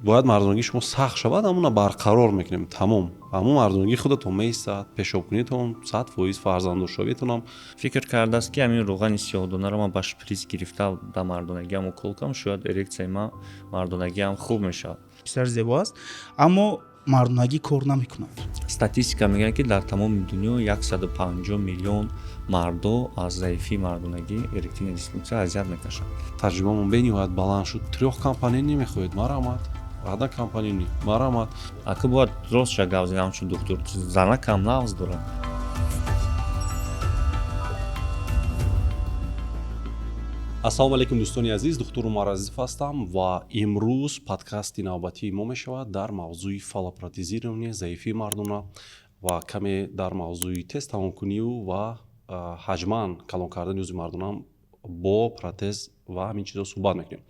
Бояд мардонагии шумо сахт шавад, ҳамуна барқарор мекунем, тамом. Ҳамун мардонагии худатон меистад, пешобкунитон 100%, фарзанддоршавитонам. Фикр кардааст, ки ҳамин рӯғани сиёҳдонаро ман ба шприц гирифта ба мардонагиам укол кунам, шояд эрексияи ман, мардонагиам хуб мешавад. Писар зебо аст, аммо мардонагӣ кор намекунад. Статистика мегӯяд, ки дар тамоми дунё 150 миллион мардо аз заифии мардонагӣ, эректильная дисфункция, азият мекашанд. Таҷрибамон бениҳоят баланд шуд. Трёхкомпонентный мехоҳед, марҳамат, однокомпонентный, марҳамат. Ака, бояд ростша гап занем, ҳамчун духтур, занакам нағз дорад. Ассалому алайкум, дӯстони азиз, духтур Умар Азизов ҳастам ва имрӯз подкасти навбатии мо мешавад дар мавзӯи фаллопротезирование, заифии мардона ва каме дар мавзӯи тез тамомкунию ва ҳаҷман калон кардани узви мардона бо протез ва ҳамин чизҳо суҳбат мекунем.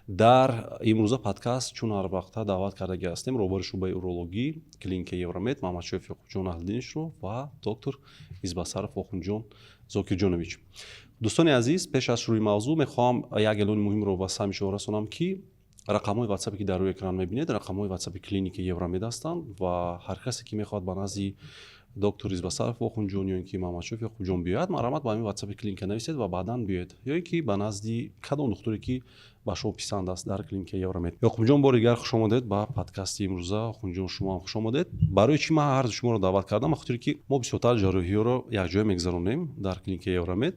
Дар имрӯза подкаст, чун ҳар вақта, даъват кардагӣ ҳастем роҳбари шӯъбаи урологӣ клиникаи Евромед Маҳмадшоев Ёқубҷон Аҳлиддиншро ва доктор Избасаров Охунҷон Зокирҷонович. Дӯстони азиз, пеш аз шурӯи мавзӯъ мехоҳам як эълони муҳимро ба самъи шумо расонам, ки рақамҳои ватсапе, ки дар рӯи экран мебинед, рақамҳои ватсапи клиникаи Евромед ҳастанд ва ҳар касе, ки мехоҳад ба назди доктор Избасаров Охунҷон ё ин ки Маҳмадшоев Ёқубҷон биёяд, марҳамат, ба ҳамин ватсапи клиника нависед ва баъдан биёед ё ин ки ба назди кадом духтуре, ки ба шумо писанд аст дар клиникаи Евромед. Ёқубҷон, бори дигар хуш омадед ба подкасти имрӯза. Охунҷон, шумо ҳам хуш омадед. Барои чӣ ман ҳарду шуморо даъват кардам? Ба хотире ки мо бисёртар ҷарроҳиҳоро якҷоя мегузаронем дар клиникаи Евромед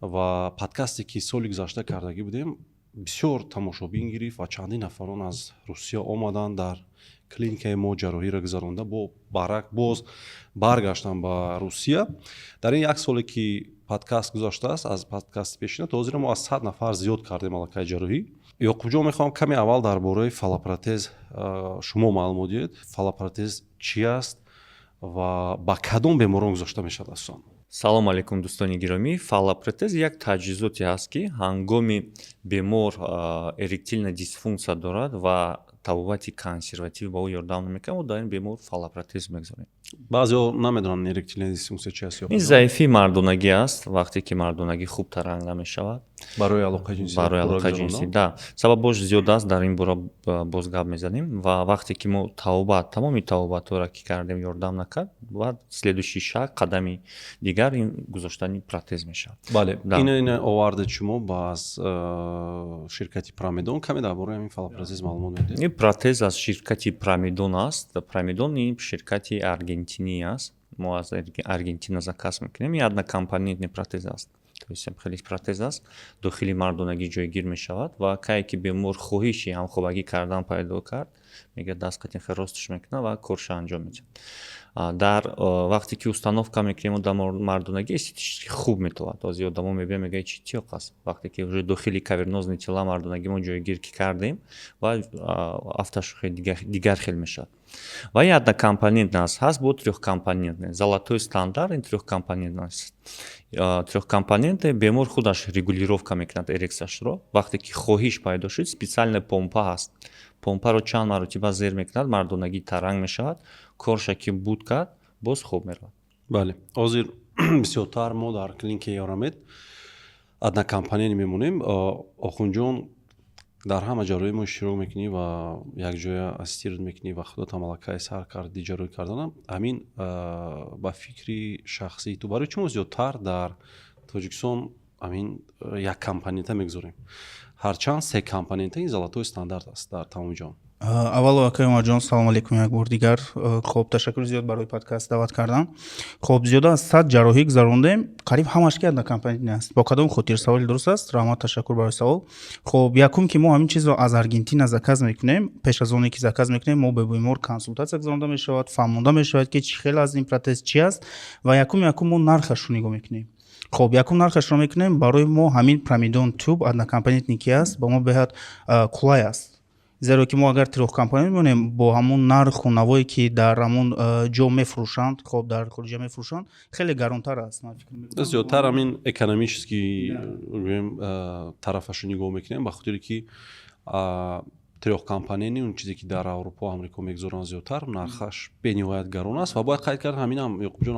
ва подкасте, ки соли гузашта кардагӣ будем, бисёр тамошобин гирифт ва чандин нафарон аз Русия омаданд, дар клиникаи мо ҷарроҳиро гузаронда, бо барак боз баргаштанд ба Русия. Дар ин як соле, ки подкаст гузаштааст, аз подкасти пешина то ҳозира мо аз 100 нафар зиёд кардем аллакай ҷарроҳӣ. Ёқубҷон, мехоҳам каме аввал дар бораи фаллопротез шумо маълумот диҳед. Фаллопротез чи аст ва ба кадом беморон гузошта мешавад асосан? Салом алейкум, дӯстони гиромӣ. Фаллопротез як таҷҳизоте ҳаст, ки ҳангоми бемор эректильная дисфункция дорад ва табобати консервативӣ ба ӯ ёрдам намекунад, мо дар ин бемор фаллопротез мегузорем. Баъзеҳо намедонанд, эректильная дисфункция чи аст. Ин заифии мардонагӣ аст, вақте ки мардонагӣ хуб таранг намешавад. Барои алоқаи ҷинсӣ. Барои алоқаи ҷинсӣ, да. Сабабош зиёд аст, дар ин бора боз гап мезанем. Ва вақте ки мо табобат, тамоми табобатҳоро ки кардем, ёрдам накард, баъд следующий шаг, қадами дигар, ин гузоштани протез мешавад. Бале, ина овардед шумо ба аз ширкати Прамедон. Каме дар бораи ҳамин фаллопротез маълумот медиҳед? Ин протез аз ширкати Прамедон аст. Прамедон ин ширкати аргентинӣ аст, мо аз Аргентина заказ мекунем. Ин однокомпонентный протез аст, то есть хеле протез аст, дохили мардонагӣ ҷойгир мешавад ва кае ки бемор хоҳиши ҳамхобагӣ кардан пайдо кард, мегӯяд, даст қатин хел ростш мекунад ва корша анҷом медиҳад. Дар вақте ки установка мекунем, дар мардонагӣ эстетически хуб метавад. Ҳозир одамо мебинанд, мегӯяд, чи тиёқ аст. Вақте ки уже дохили кавернозные тела мардонагӣ мо ҷойгир ки кардем ва афташухи дигар хел мешавад. Ва ин однокомпонентный аст. Ҳаст бо трёхкомпонентный. Золотой стандарт ин трёхкомпонентный аст. Трёхкомпонентный, бемор худаш регулировка мекунад эрексияшро. Вақте ки хоҳиш пайдо шуд, специальная помпа ҳаст, помпаро чанд маротиба зер мекунад, мардонагӣ таранг мешавад, корша ки буд кард, боз хуб меравад. Бале, ҳозир бисёртар мо дар клиникаи Евромед однокомпонентный мемонем. Охунҷон, дар ҳама ҷарроҳӣ мо иштирок мекунӣ ва якҷоя ассистировать мекунӣ ва худатам аллакай сар кардӣ ҷарроҳӣ карданам. Ҳамин ба фикри шахсии ту, барои чӣ мо зиёдтар дар Тоҷикистон ҳамин як компонента мегузорем, ҳарчанд се компонента ин золотой стандарт аст дар тамоми ҷаҳон? Аввало, акай Умарҷон, салому алейкум як бор дигар. Хоб, ташаккури зиёд барои подкаст даъват кардан. Хоб, зиёда аз 100 ҷарроҳӣ гузарондем, қариб ҳамаш ки однокомпонентный аст. Бо кадом хотир? Саволи дуруст аст, раҳмат, ташаккур барои савол. Хоб, якум, ки мо ҳамин чизро аз Аргентина заказ мекунем. Пеш аз оне ки заказ мекунем, мо ба бемор консултатсия гузаронда мешавад, фаҳмонда мешавад, ки чӣ хел аз ин протез, чи аст. Ва якум мо нархашро нигоҳ мекунем. Хоб, якум нархашро мекунем. Барои мо ҳамин Промедон тюб однокомпонентный ки аст, ба мо беҳад қулай аст, зеро ки мо агар трёхкомпонент мемонем, бо ҳамун нарху навое, ки дар ҳамун ҷо мефурӯшанд, хоб, дар хориҷа мефурӯшанд, хеле гаронтар аст, ман фикр мекунам. Зиёдтар ҳамин экономический, гӯем, тарафашро нигоҳ мекунем, ба хотире ки трёхкомпонентный, он чизе, ки дар Аврупо, Амрико мегузоранд, зиёдтар нархаш бениҳоят гарон аст. Ва бояд қайд кард, ҳаминам, Ёқубҷон,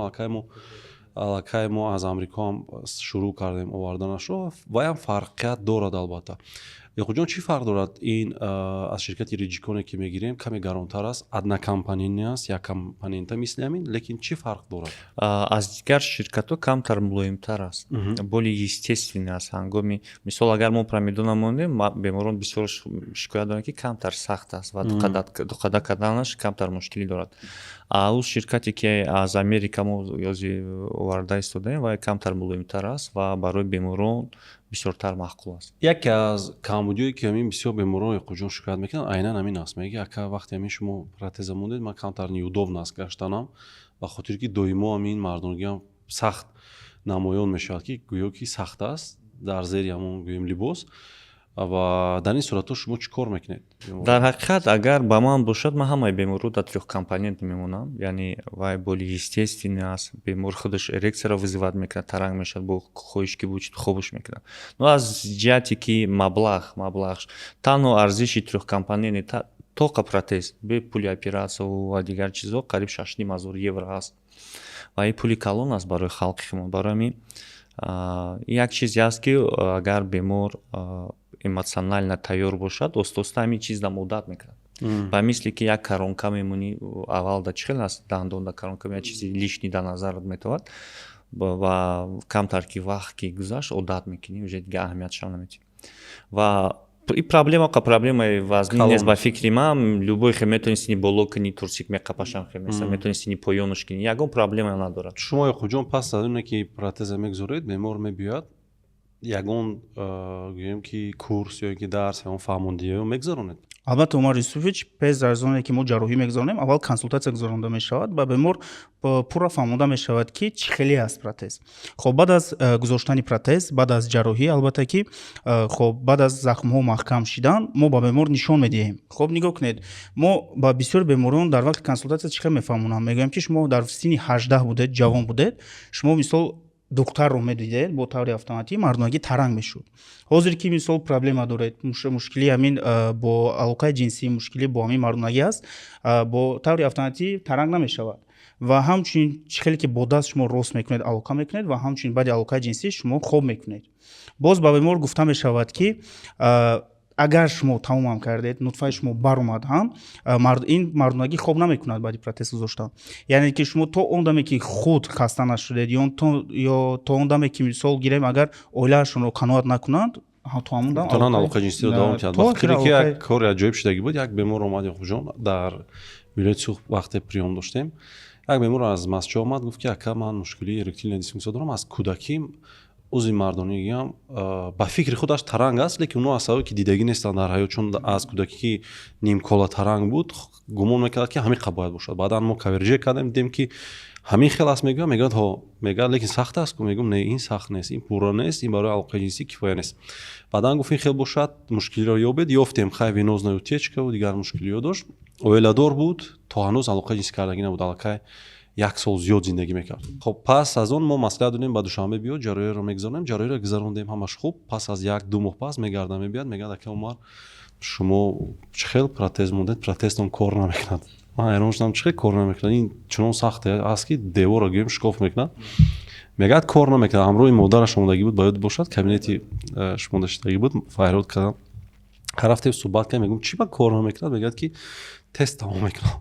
аллакай мо аз Амрико ҳам шурӯъ кардем оварданашро, ваям фарқият дорад, албатта. Яқубҷон, чӣ фарқ дорад ин аз ширкати Реджиконе, ки мегирем, каме гаронтар аст, однокомпонентный аст, як компонента мисли ҳамин, лекин чӣ фарқ дорад? Аз дигар ширкатҳо камтар мулоимтар аст, более естественный аст. Ҳангоми, мисол, агар мо промедона монем, беморон бисёр шикоят доранд, ки камтар сахт аст ва дуқада карданаш камтар мушкилӣ дорад. А ӯ ширкате, ки аз Америка мо ёзи оварда истодаем, вай камтар мулоимтар аст ва барои беморон бисёртар маъқул аст. Яке аз камбудиҳое, ки ҳамин бисёр беморон, Яқубҷон, шикоят мекунанд, айнан ҳамин аст. Мега: «Ака, вақте ҳамин шумо протеза мондед, ман камтар неудобно аст гаштанам, ба хотире ки доимо ҳамин мардонагиам сахт намоён мешавад, ки гӯё ки сахт аст дар зери ҳамон, гӯем, либос». Ва дар ин суратҳо шумо чӣ кор мекунед? Дар ҳақиқат, агар ба ман бошад, ман ҳамаи беморро дар трёхкомпонент мемонам. Яъне вай более естественный аст, бемор худаш эрексияро вызывать мекунад, таранг мешавад, бо хоҳиш ки буд, хобуш мекунад. Но аз ҷиҳате ки маблағ, танҳо арзиши трёхкомпонентный тоқа протез бе пули оператсияву ва дигар чизҳо қариб 6,5 ҳазор евро аст ва ин пули калон аст барои халқи мо. Барои ҳамин як чизе аст, ки агар бемор эмоционально тайёр бошад, оста оста ҳамин чиз дам одат мекунад. Ба мисли ки як коронка мемонӣ, аввал да чӣ хел аст, дандон да коронка як чизи лишний да назарат метавад ва камтар ки вақт ки гузашт, одат мекунӣ, уже дига аҳамиятшам наметиҳӣ. Ва и проблема ка проблемаи вазнин нест, ба фикри ман. Любой хе метавонӣ сини боло кунӣ, трусик меқапашам, хе меса метавонӣ сини поёнаш кунӣ, ягон проблема надорад. Шумо, Яқубҷон, пас аз оне ки протеза мегузоред, бемор мебиёяд, ягон, гӯем ки, курс ё ки дарс, ягон фаҳмондиҳиё мегузаронед? Албатта, Умар Юсуфович. Пеш аз оне ки мо ҷарроҳӣ мегузаронем, аввал консултатсия гузаронда мешавад ва бемор пурра фаҳмонда мешавад, ки чӣ хеле аст протез. Хоб, баъд аз гузоштани протез, баъд аз ҷарроҳӣ, албатта ки, хоб, баъд аз захмҳо маҳкам шидан, мо ба бемор нишон медиҳем. Хоб, нигоҳ кунед, мо ба бисёри беморон дар вақти консултатсия чӣ хел мефаҳмонам? Мегӯям, ки шумо дар синни 18 будед, ҷавон будед, шумо, мисол, духтарро медидед, бо таври автоматӣ мардонагӣ таранг мешуд. Ҳозир ки, мисол, проблема доред, мушкили ҳамин бо алоқаи ҷинсӣ, мушкилӣ бо ҳамин мардонагӣ аст, бо таври автоматӣ таранг намешавад. Ва ҳамчунин чӣ хеле ки бо даст шумо рост мекунед, алоқа мекунед ва ҳамчунин баъди алоқаи ҷинсӣ шумо хоб мекунед. Боз ба бемор гуфта мешавад, ки агар шумо тамомам кардед, нутфаи шумо баромад ҳам, ин мардонагӣ хоб намекунад баъди протез гузоштан. Яъне ки шумо то он даме ки худ хаста нашудед ё то он даме ки, мисол гирем, агар оилаашонро қаноат накунанд, то ҳамон дам Метавонанд алоқаи ҷинсиро давом диҳанд. То Вақте охир ки як кори аҷоиб шудагӣ буд, як бемор омад, Яқубҷон, дар вилояти Суғд вақте приём доштем, як бемор аз Масчо омад, гуфт, ки ака, ман мушкилии эректильная дисфунксия дорам аз кӯдаким, узви мардонагиам ба фикри худаш таранг аст, лекин онҳо аз сабаби ки дидагӣ нестанд дар ҳаёт, чун аз кӯдакӣ ки нимкола таранг буд, гумон мекард, ки ҳамин қаб бояд бошад. Баъдан мо КВРЖ кардем, дидем, ки ҳамин хел аст. Мегӯям, мегӯяд: «Ҳо», мегӯяд, «лекин сахт аст ку». Мегӯм: «Не, ин сахт нест, ин пурра нест, ин барои алоқаи ҷинсӣ кифоя нест». Баъдан гуфт: «Ин хел бошад, мушкилиро ёбед». Ёфтем, хай, венозная утечка ву дигар мушкилиҳо дошт. Оиладор буд, то ҳанӯз алоқаи ҷинсӣ кардагӣ набуд, аллакай як сол зиёд зиндагӣ мекард. Хоб, пас аз он мо маслиҳат додем: ба Душанбе биё, ҷарроҳиро мегузаронем. Ҷарроҳиро гузарондем, ҳамаш хуб. Пас аз 1-2 моҳ пас мегардам, мебиёд, мегӯяд: «Ака Умар, шумо чӣ хел протез мондед, протезтон кор намекунад». Ман ҳайрон шудам: чӣ хел кор намекунад? Ин чунон сахт аст, ки деворро, гӯем, шикоф мекунад. Мегӯяд, кор намекунад. Ҳамроҳи модараш омодагӣ буд, ба ёд бошад, кабинети шумо доштагӣ буд, фарёд кардам. Рафтем, суҳбат кардем. Мегӯм: «Чӣ ба кор намекунад?» Мегӯяд, ки тез тамом мекунам.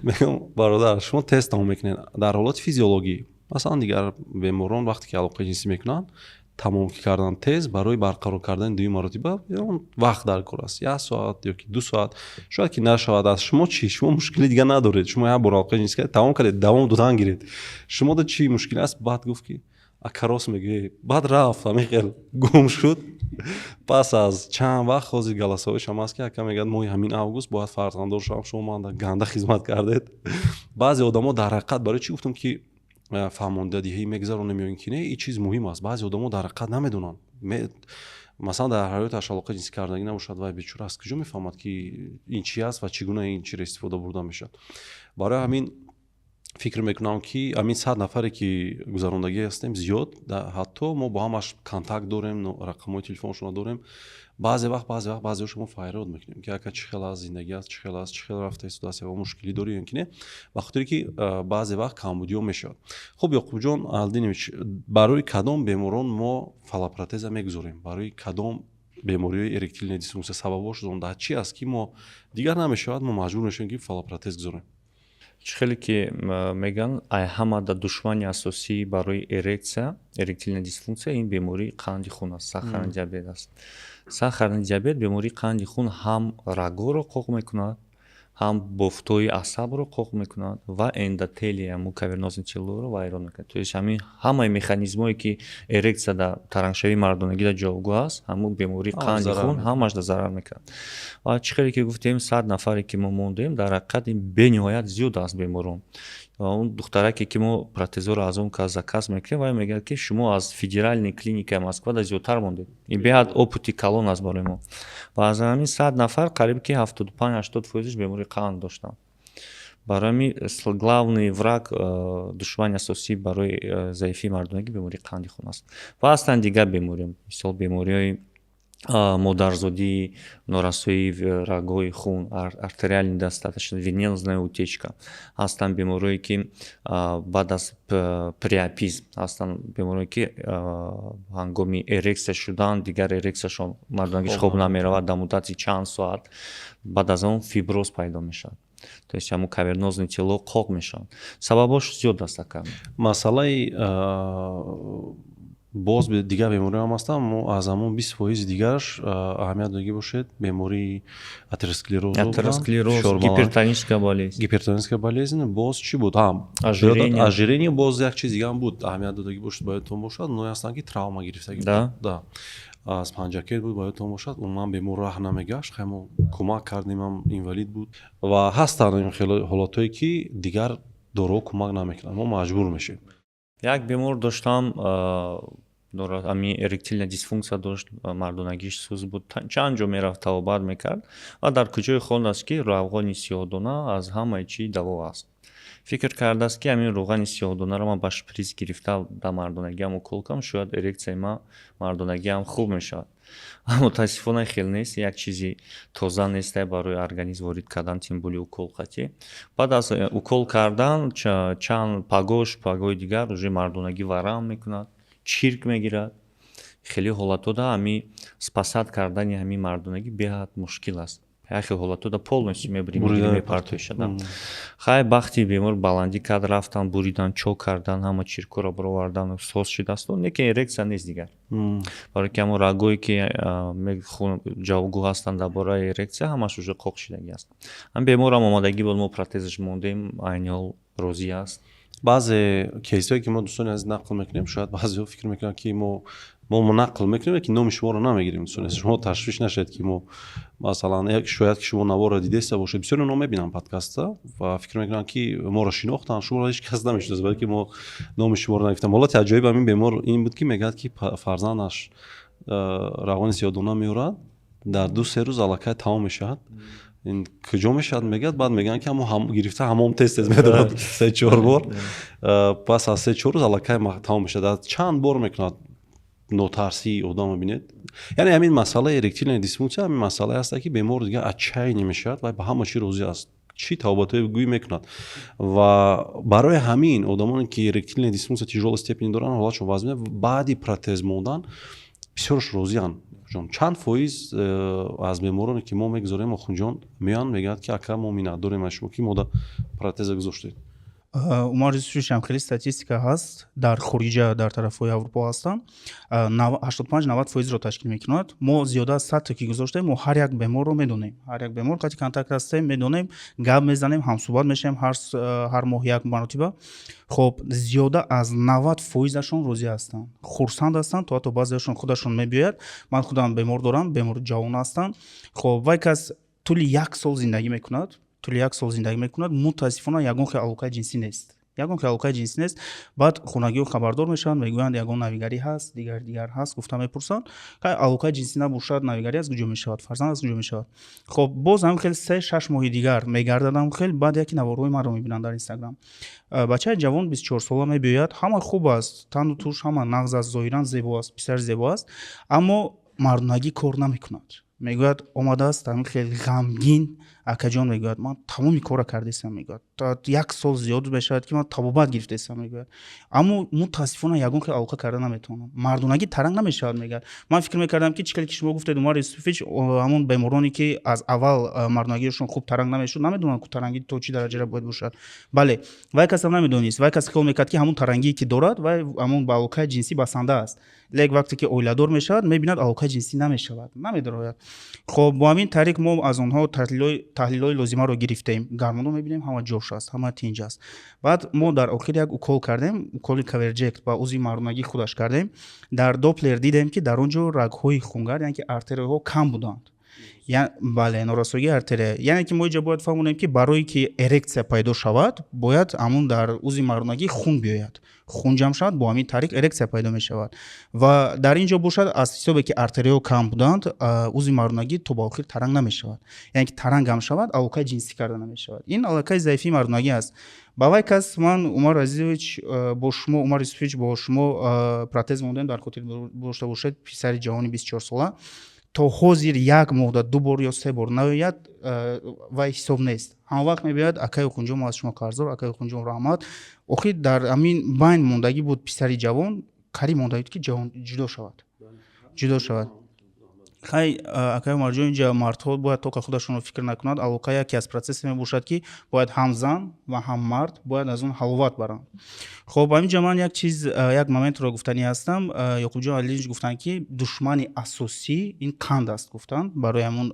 Мегӯм: «Бародар, шумо тез тамом мекунед дар ҳолати физиологӣ. Масалан, дигар беморон вақте ки алоқаи ҷинсӣ мекунанд, тамом кардан тез, барои барқарор кардани дуюм маротиба он вақт дар кор аст, як соат ё ки 2 соат шояд ки нашавад. Аз шумо чӣ? Шумо мушкили дигар надоред, шумо як бор алоқаи ҷинсӣ кардед, тамом кардед, давом додан гиред, шумода чӣ мушкил аст?» Баъд гуфт, ки ака, рост мегӯӣ. Баъд рафт, ҳамин хел гум шуд. Пас аз чанд вақт ҳозир голосовой шам аст, ки ака, мегӯяд, моҳи ҳамин август бояд фарзанддор шавам, шумо ман ганда хизмат кардед. Баъзе одамо дар ҳақиқат, барои чӣ гуфтам, ки фаҳмондадиҳӣ мегузаронем ё ин ки не, ин чиз муҳим аст. Баъзе одамо дар ҳақиқат намедонанд. Масалан, дар ҳаёташ алоқаи ҷинсӣ кардагӣ набошад, вай бечора аз куҷо мефаҳмад, ки ин чи аст ва чӣ гуна ин чиро истифода бурда мешавад? Барои ҳамин фикр мекунам, ки ҳамин 100 нафаре ки гузарондагӣ ҳастем, зиёд, ҳатто мо бо ҳамаш контакт дорем, рақамҳои телефоншонро дорем. Баъзе вақт баъзеҳошо мо фарёд мекунем, ки ака, чӣ хел аст зиндагӣ, аст, чӣ хел аст, чӣ хел рафта истодааст, ягон мушкилӣ дорӣ ё ки не, ба хотире ки баъзе вақт камбудиҳо мешавад. Хуб, Ёқубҷон Алдинович, барои кадом беморон мо фаллопротеза мегузорем? Барои кадом? Бемориҳои эректильная дисфункция сабабҳо шудон дар чи аст, ки мо дигар намешавад, мо маҷбур мешавем, ки фаллопротез гузорем? Чӣ хеле ки мегӯянд, ай ҳама да душмани асосӣ барои эрекция, эректильная дисфункция ин бемории қанди хун аст, сахарный диабет аст. Сахарный диабет, бемории қанди хун ҳам рагҳоро қоқ мекунад, ҳам бофтҳои асабро қоқ мекунад ва эндотелия, ҳамун кавернозный тело ро вайрон мекунад. То есть ҳамин ҳамаи механизмҳое, ки эрекция да, тарангшавии мардонагӣ да ҷавобгӯ аст, ҳамун бемории қанди хун ҳамаш да зарар мекунад. Ва чӣ хеле ки гуфтем, 100 нафаре ки мо мондем, дар ҳақиқат ин бениҳоят зиёд аст беморон. Он духтараке, ки мо протезҳоро аз он кас заказ мекунем, вай мегӯяд, ки шумо аз федеральный клиникаи Москва да зиёдтар мондед. Ин беҳад опыт и калон аст барои мо. Ва аз ҳамин 100 нафар қариб ки 75-80 фоизаш бемории қанд доштанд. Барои ҳамин главный враг, душмани асосӣ барои заифии мардонагӣ бемории қанди хун аст. Ва ҳастанд дигар бемориҳо, мисол, бемориҳои модарзодӣ, норасоии рагҳои хун, артериальная недостаточность, венозная утечка. Ҳастанд бемориҳое, ки баъд аз приапизм ҳастанд, бемориҳое, ки ҳангоми эрексия шудан дигар эрексияшон, мардонагиш хоб намеравад дар муддати чанд соат. Баъд аз он фиброз пайдо мешавад, то есть ҳамун кавернозный тело қоқ мешаванд. Сабабҳош зиёд аст, ака. Масъалаи боз дигар бемориҳо ҳам ҳастанд. Мо аз ҳамон 20% дигараш аҳамият додагӣ бошед, бемории атеросклероз. Атеросклероз, гипертоническая болезнь. Гипертоническая болезнь. Боз чӣ буд? Ожирение. Боз як чиз дигаам буд, аҳамият додагӣ бошед, ба ёдтон бошад, оное ҳастанд, ки травма гирифтагӣ. Да, аз Панҷакент буд, ба ёдтон бошад. Умуман бемор раҳ намегашт. Хай, мо кӯмак кардем, ам инвалид буд. Ва ҳастанд хеле ҳолатҳое, ки дигар доруҳо кӯмак намекунанд, мо маҷбур мешавем. Як бемор доштам, ами эректильная дисфункция дошт, мардонагиш суз буд, чанд ҷо мерафт, табобат мекард. Ва дар куҷое хондааст, ки равғани сиёҳдона аз ҳамаи чӣ даво аст. Фикр кардааст, ки ҳамин равғани сиёҳдонаро ман ба шприц гирифта, дар мардонагиам укол кунам, шояд эрексияи ма, мардонагиам хуб мешавад. Аммо мутаассифона хел нест, як чизи тоза нестай барои организм ворид кардан, тем более укол қатӣ. Баъд аз укол кардан чанд пагош, пагоҳи дигар уже мардонагӣ варам мекунад, чирк мегирад. Хеле ҳолатҳода ҳами спасать кардани ҳамин мардонагӣ беҳад мушкил аст. Як хел ҳолатҳода полностью мебурӣ, мепартоишада. Хай, бахти бемор баландӣ кард, рафтан, буридан, чок кардан, ҳама чиркҳоро баровардан, соз шидааст, лекин эрексия нест дигар, барое ки ҳамон рагҳое, ки ҷавобгӯ ҳастанд дар бораи эрексия, ҳамаш уже қоқ шидагӣ аст. Ҳам беморам омодагӣ буд, мо протезаш мондем, айни ҳол розӣ аст. Баъзе кейсҳое, ки мо, дӯстони азиз, нақл мекунем, шояд баъзеҳо фикр мекунанд, ки мо нақл мекунем, ки номи шуморо намегирем. Дӯстони азиз, шумо ташвиш нашавед, ки мо масалан шояд ки шумо наворро дидеста бошед. Бисёре онҳо мебинанд подкаста ва фикр мекунанд, ки моро шинохтанд. Шуморо ҳеҷ кас намешиносад, балки мо номи шуморо нагирифтем. Ҳолати аҷоиб ҳамин бемор ин буд, ки мегӯяд, ки фарзандаш равғани сиёҳдона меорад, дар 2-3 рӯз аллакай тамом мешавад. Ин куҷо мешавад, мегӯяд. Баъд мегӯянд, ки ҳамо гирифта ҳамом тез тез медорад, се чор бор. Пас аз 3-4 рӯз аллакай тамом мешавад. Чанд бор мекунад. Нотарсии одамро бинед. Яъне ҳамин масъалаи эректильная дисфункция ҳамин масъалае ҳаста, ки бемор дигар отчаяние мешавад ва ба ҳама чӣ розӣ аст, чӣ табобатҳое гӯй мекунад. Ва барои ҳамин одамоне, ки эректильная дисфункция тяжёлой степени доранд, ҳолатшон вазмин, баъди протез мондан бисёрш розианд. Чанд фоиз аз бемороне, ки мо мегузорем, охунҷон, меоянд, мегӯянд, ки ака, мо миннатдорем аз шумо, ки мода протеза гузоштед? Умар Юсуфович, ҳам хеле статистика ҳаст, дар хориҷа, дар тарафҳои Аврупо ҳастанд, 85-90 фоизро ташкил мекунад. Мо зиёда аз 100 ки гузоштем, мо ҳар як беморро медонем, ҳар як бемор қати контакт ҳастем, медонем, гап мезанем, ҳамсӯҳбат мешавем ҳар моҳ як маротиба. Хоб, зиёда аз 90 фоизашон розӣ ҳастанд, хурсанд ҳастанд. То ҳатто баъзеашон худашон мебиёяд. Ман худам бемор дорам, бемори ҷавон ҳастанд. Хоб, вай кас тӯли як сол зиндагӣ мекунад, тӯли як сол зиндагӣ мекунад, мутаассифона, ягон хел алоқаи ҷинсӣ нест, ягон хел алоқаи ҷинсӣ нест. Баъд хонагиҳо хабардор мешаванд, мегӯянд, ягон навигарӣ ҳаст, дигар дигар ҳаст, гуфта мепурсанд. Хай, алоқаи ҷинсӣ набошад, навигарӣ аз куҷо мешавад, фарзанд аз куҷо мешавад? Хоб, боз ҳам хел 3-6 моҳи дигар мегардадам хел. Баъд яке наворҳои маро мебинанд дар Инстаграм. Бачаи ҷавон, 24 сола, мебиёяд, ҳама хуб аст, тану туш ҳама нағз аст, зоҳиран зебо аст, писари зебо аст, аммо мардонагӣ кор намекунад. Мегӯяд, омадааст ҳамин хел ғамгин. Акаҷон, мегӯяд, ман тамоми корро кардастам, мегӯяд, як сол зиёд мешавад, ки ман табобат гирифтастам, мегӯяд, аммо мутаассифона ягон хел алоқа карда наметавонам, мардонагӣ таранг намешавад. Мегӯяд, ман фикр мекардам, ки чӣ хеле ки шумо гуфтед, Умар Юсуфович, ҳамон бемороне, ки аз аввал мардонагиашон хуб таранг намешуд, намедонанд, ку тарангӣ то чӣ дараҷара бояд бошад. Бале, вай касам намедонист. Вай кас хиёл мекард, ки ҳамон тарангие, ки дорад, вай ҳамон ба алоқаи ҷинсӣ басанда аст. Лек вақте ки оиладор мешавад, мебинад, алоқаи ҷинсӣ намешавад, намедарояд. Хоб, бо ҳамин тариқ мо аз онҳо таҳлилҳои лозимаро гирифтем. Гормонҳо мебинем, ҳама ҷош аст, ҳама тинҷ аст. Баъд мо дар охир як укол кардем, уколи Каверҷект ба узви мардонагии худаш кардем. Дар доплер дидем, ки дар он ҷо рагҳои хунгард, яъне ки артерияҳо кам буданд. Бале, норасоии артерия. Яъне ки мо инҷа бояд фаҳмонем, ки барое ки эрекция пайдо шавад, бояд ҳамун дар узви мардонагӣ хун биёяд, хун ҷамъ шавад, бо ҳамин тариқ эрекция пайдо мешавад. Ва дар ин ҷо бошад, аз ҳисобе ки артерияҳо кам буданд, узви мардонагӣ то ба охир таранг намешавад, яъне ки таранг ҳам шавад, алоқаи ҷинсӣ карда намешавад. Ин аллакай заифии мардонагӣ аст. Ба вай кас ман, Умар Азизович, бо шумо, Умар Юсуфович, бо шумо протез мондем. Дар хотир дошта бошед, писари ҷавони 24 сола то ҳозир як моҳда ду бор ё се бор наояд, вай ҳисоб нест. Ҳама вақт мебиёяд: «Акаи Охунҷон, мо аз шумо қарздор, акаи Охунҷон, раҳмат». Охир дар ҳамин байн мондагӣ буд, писари ҷавон қариб монда буд, ки ҷавон ҷудо шавад, ҷудо шавад. Хай, акаи Умарҷон, инҷа мардҳо бояд тока худашонро фикр накунанд. Алоқа яке аз процессе мебошад, ки бояд ҳам зан ва ҳам мард бояд аз он ҳаловат баранд. Хоб, ҳаминҷа ман як чиз, як моментро гуфтанӣ ҳастам. Ёқубҷон Алиевич гуфтанд, ки душмани асосӣ ин қанд аст, гуфтанд, барои ҳамун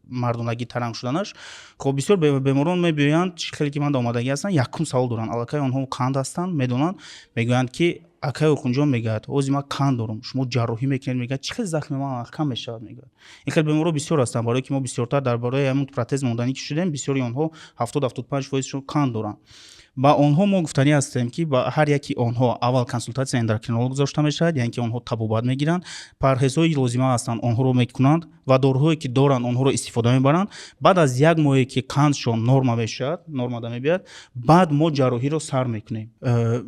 мардонагӣ таранг шуданаш. Хоб, бисёр беморон мебиёянд, хеле ки ман омадагӣ ҳастанд, якум савол доранд. Аллакай онҳо қанд ҳастанд, медонанд, мегӯянд, ки акаи Охунҷон, мегӯяд, ҳозир ман қанд дорам, шумо ҷарроҳӣ мекунед, мегӯяд, чӣ хел захми ман маҳкам мешавад? Мегӯяд, ин хел беморҳо бисёр ҳастанд, барое ки мо бисёртар дар бораи ҳамун протез монданӣ ки шудем, бисёри онҳо 70-75 фоизшон қанд доранд. Ба онҳо мо гуфтанӣ ҳастем, ки ба ҳар яки онҳо аввал консултатсия эндокринолог гузошта мешавад, яъне ки онҳо табобат мегиранд, парҳезҳои лозима ҳастанд, онҳоро мекунанд ва доруҳое, ки доранд, онҳоро истифода мебаранд. Баъд аз як моҳе, ки қандшон норма мешавад, нормада мебиёяд, баъд мо ҷарроҳиро сар мекунем.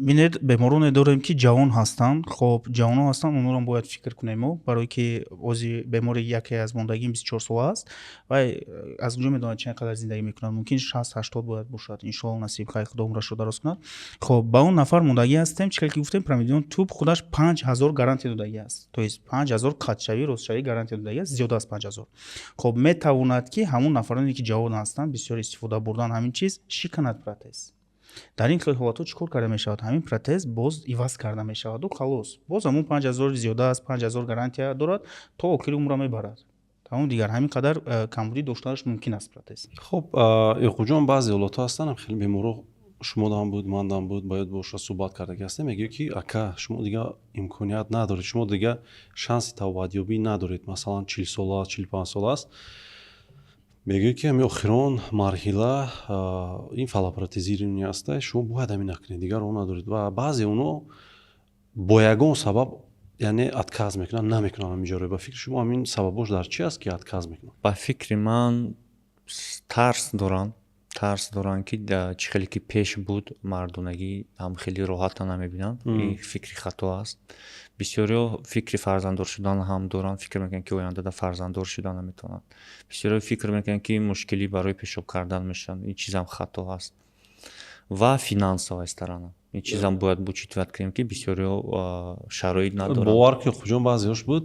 Бинед, бемороне дорем, ки ҷавон ҳастанд. Хоб, ҷавонон ҳастанд, онҳоро бояд фикр кунем мо, барое ки ози бемори яке аз мондагим 24 сола аст. Вай аз куҷо медонад, чанд қадар зиндагӣ мекунад? Мумкин 60-80 бояд бошад, иншоалло, насиб, хай, худо умрашро дароз кунад. Хоб, ба он нафар мондагӣ ҳастем. Чӣ хел ки гуфтем, Промедон туб худаш 5000 гарантия додагӣ аст, то есть 5000 қатшавӣ, ростшавӣ гарантия додагӣ аст, зиёда аз 5000. Хоб, метавонад, ки ҳамон нафароне, ки ҷавон ҳастанд, бисёр истифода бурдан ҳамин чиз, шиканад протез. Дар ин хел ҳолатҳо чӣ кор карда мешавад? Ҳамин протез боз иваз карда мешаваду халос. Боз ҳамон 5000, зиёда аз 5000 гарантия дорад, то охири умра мебарад. Тамом, дигар ҳамин қадар камбудӣ доштанаш мумкин аст протез. Хуб, Ёқубҷон, баъзе ҳолатҳо ҳастанд, хеле беморо шумодам буд, мандам буд, бояд боша суҳбат кардаги ҳастем, мегӯяд, ки ака, шумо дига имконият надоред, шумо дига шанси тавбатёбӣ надоред. Масалан, 40 сола, 45 сола аст, мегӯяд, ки ҳамин охирон марҳила ин фаллопротезирование аста, шумо бояд ҳамин накунед, дигар роҳ надоред. Ва баъзе оно бо ягон сабаб, яъне, отказ мекунанд, намекунанд ҳамин ҷарроҳӣ. Ба фикри шумо, ҳамин сабабош дар чӣ аст, ки отказ мекунанд? Ба фикри ман, тарс доранд, тарс доранд, ки чӣ хеле ки пеш буд, мардонагӣ ҳам хеле роҳата намебинанд. Ин фикри хато аст. Бисёриҳо фикри фарзанддор шудан ҳам доранд, фикр мекунанд, ки ояндада фарзанддор шуда наметавонанд. Бисёриҳо фикр мекунанд, ки мушкилӣ барои пешоб кардан мешаванд. Ин чизам хато аст. Ва финансовая сторона, ин чизам бояд учитывать кунем, ки бисёриҳо шароит надоранд. Бовар ки, Хуҷон, баъзеҳош буд,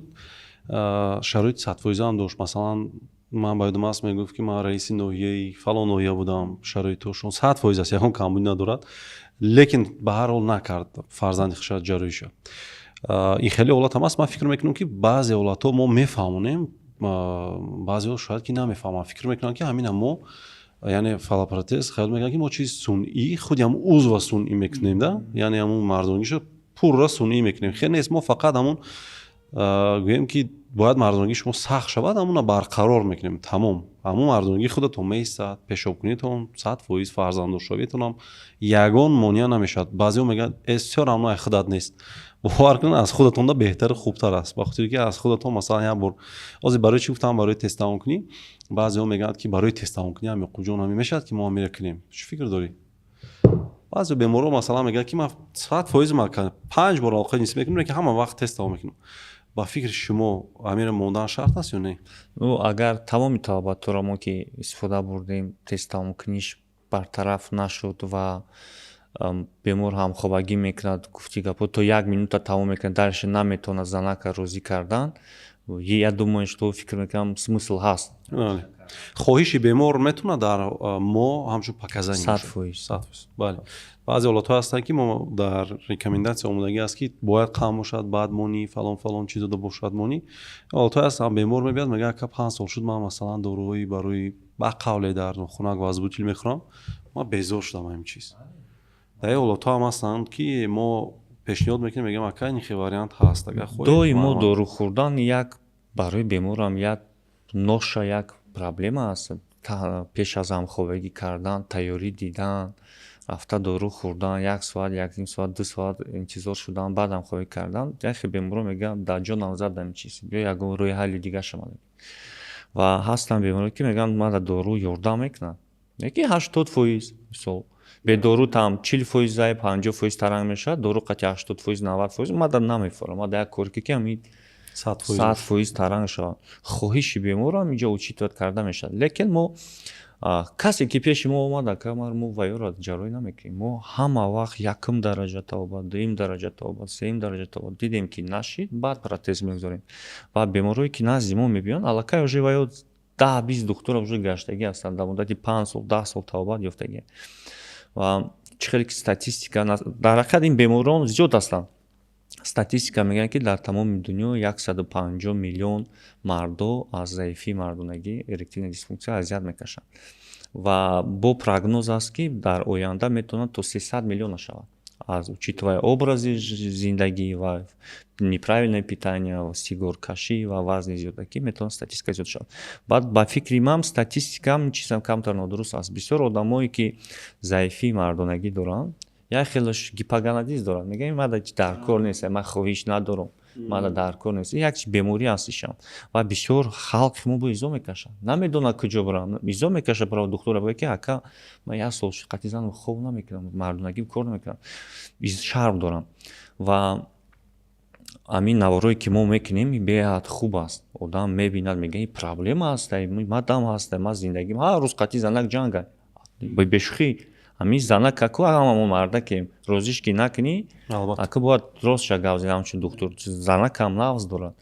шароити 100 фоизаам дошт. Масалан, ман ба ёдам аст, мегуфт, ки ман раиси ноҳияи фалон ноҳия будам, шароитошон 100% аст, ягон камбудӣ надорад, лекин ба ҳар ҳол накард фарзанди худша ҷарроҳиша. Ин хеле ҳолат ҳам аст. Ман фикр мекунам, ки баъзе ҳолатҳо мо мефаҳмонем, баъзеҳо шояд ки намефаҳманд, фикр мекунанд, ки ҳамина мо, яъне фаллопротез, хаёл мекунанд, ки мо чизи сунъӣ, худи ҳамун узва сунъӣ мекунем да, яъне ҳамун мардонагиша пурра сунъӣ мекунем. Хел нест. Мо фақат ҳамун, гӯем, ки бояд мардонагии шумо сахт шавад, ҳамуна барқарор мекунем, тамом. Ҳамун мардонагии худатон меистад, пешобкунитон 100%, фарзанддоршавитонам ягон монеа намешавад. Баъзеҳо мегӯянд, э, всё равно ай худат нест. Бовар кунед, аз худатонда беҳтару хубтар аст, ба хотире ки аз худатон, масалан, як бор ҳозир барои чӣ гуфтам, барои тез тамомкунӣ. Баъзеҳо мегӯянд, ки барои тез тамомкунӣ ҳам, Ёқубҷон, ҳамин мешавад, ки мо ҳамира кунем. Чӣ фикр дорӣ? Баъзе беморҳо, масалан, мегӯянд, ки ман 100% панҷ бор алоқаи ҷинсӣ мекунам, лекин ҳама вақт тез тамом мекунам. Ба фикри шумо, ҳамира мондан шарт аст ё не? Ну, агар тамоми табобатҳоро мо ки истифода бурдем, тез тамомкуниш бартараф нашуд ва бемор ҳамхобагӣ мекунад, гуфти гапҳо, то як минута тамом мекунад, дальше наметавонад занака розӣ кардан, я думаю, что, фикр мекунам, смысл ҳаст. Хоҳиши бемор метавонад дар мо ҳамчун показание? 100%. 100%, бале. Баъзе ҳолатҳо ҳастанд, ки мо дар рекомендация омодагӣ аст, ки бояд қам бошад, баъд монӣ, фалон фалон чиз дода бошад, монӣ. Ҳолатҳое ҳастанд, бемор мебиёд, мегӯяд: «Ака, 5 сол шуд, ман, масалан, доруҳои барои ба қавле дар хунак возбудитель мехӯрам, ман безор шудам ҳамин чиз». Дар ин ҳолатҳо ҳам ҳастанд, ки мо пешниҳод мекунем, мегӯям: «Ака, ин хел вариант ҳаст, агар хоҳед». Доимо дору хӯрдан як барои беморам як ноша, як проблема аст. Пеш аз ҳамхобагӣ кардан тайёрӣ дидан, рафта дору хӯрдан, як соат, якним соат, 2 соат интизор шудан, баъд ҳамхобагӣ кардан. Яхе беморо мегӯянд: «Дар ҷонам задам ин чиз, биё ягон роҳи ҳалли дига шавад». Ва ҳастанд беморо, ки мегӯянд: «Мада дору ёрдам мекунад, яки 80%, мисол, бедору там 40%-ай, 50% таранг мешавад, дору қати 80%, 90%, мада намефорам, мада як кори ки ҳами 100% таранг шавад». Хоҳиши беморам инҷо учитывать карда мешавад. Лекин мо касе ки пеши мо омад, ака, мо ваёро ҷарроҳӣ намекунем. Мо ҳама вақт якум дараҷа табобат, дуюм дараҷа табобат, сеюм дараҷа табобат дидем, ки нашид, баъд протез мегузорем. Ва беморое ки назди мо мебиёнд, аллакай уже ваё 10-20 духтура уже гаштагӣ ҳастанд, дар муддати 5 сол, 10 сол табобат ёфтагӣ. Ва чӣ хеле ки статистика, дар ҳақиқат ин беморон зиёд ҳастанд. Статистика мегӯянд, ки дар тамоми дунё 150 миллион мардо аз заифии мардонагӣ, эректильная дисфункция, азият мекашанд ва бо прогноз аст, ки дар оянда метавонад то 300 миллиона шавад, аз учитывая образи зиндагӣ ва неправильное питание, сигоркашӣ ва вазни зиёдакӣ, метавонад статистика зиёд шавад. Баъд, ба фикри ман, статистикаам чизам камтар нодуруст аст. Бисёр одамое ки заифии мардонагӣ доранд, як хелаш гипогонадизм дорад, мегӯяд: «Мада дар кор нест, ман хоҳиш надорам, мада дар кор нест». Як беморӣ аст ишам. Ва бисёр халқи мо бо изо мекашад, намедонад куҷо барам, изо мекашад, баро духтура бигӯяд, ки: «Ака, ман як сол қати занам хоб намекунам, мардонагим кор намекунам, шарм дорам». Ва ҳамин наворое ки мо мекунем, беҳад хуб аст. Одам мебинад, мегӯяд: «Ин проблема аст, мадам ҳаст, ман зиндагим ҳар рӯз қати занак ҷанга». Бешӯхӣ, ҳамин занак аку, ҳамамо мардакем, розиш ки накунӣ, ака, бояд ростша гап зани. Ҳамчун духтур, занакам нағз дорад,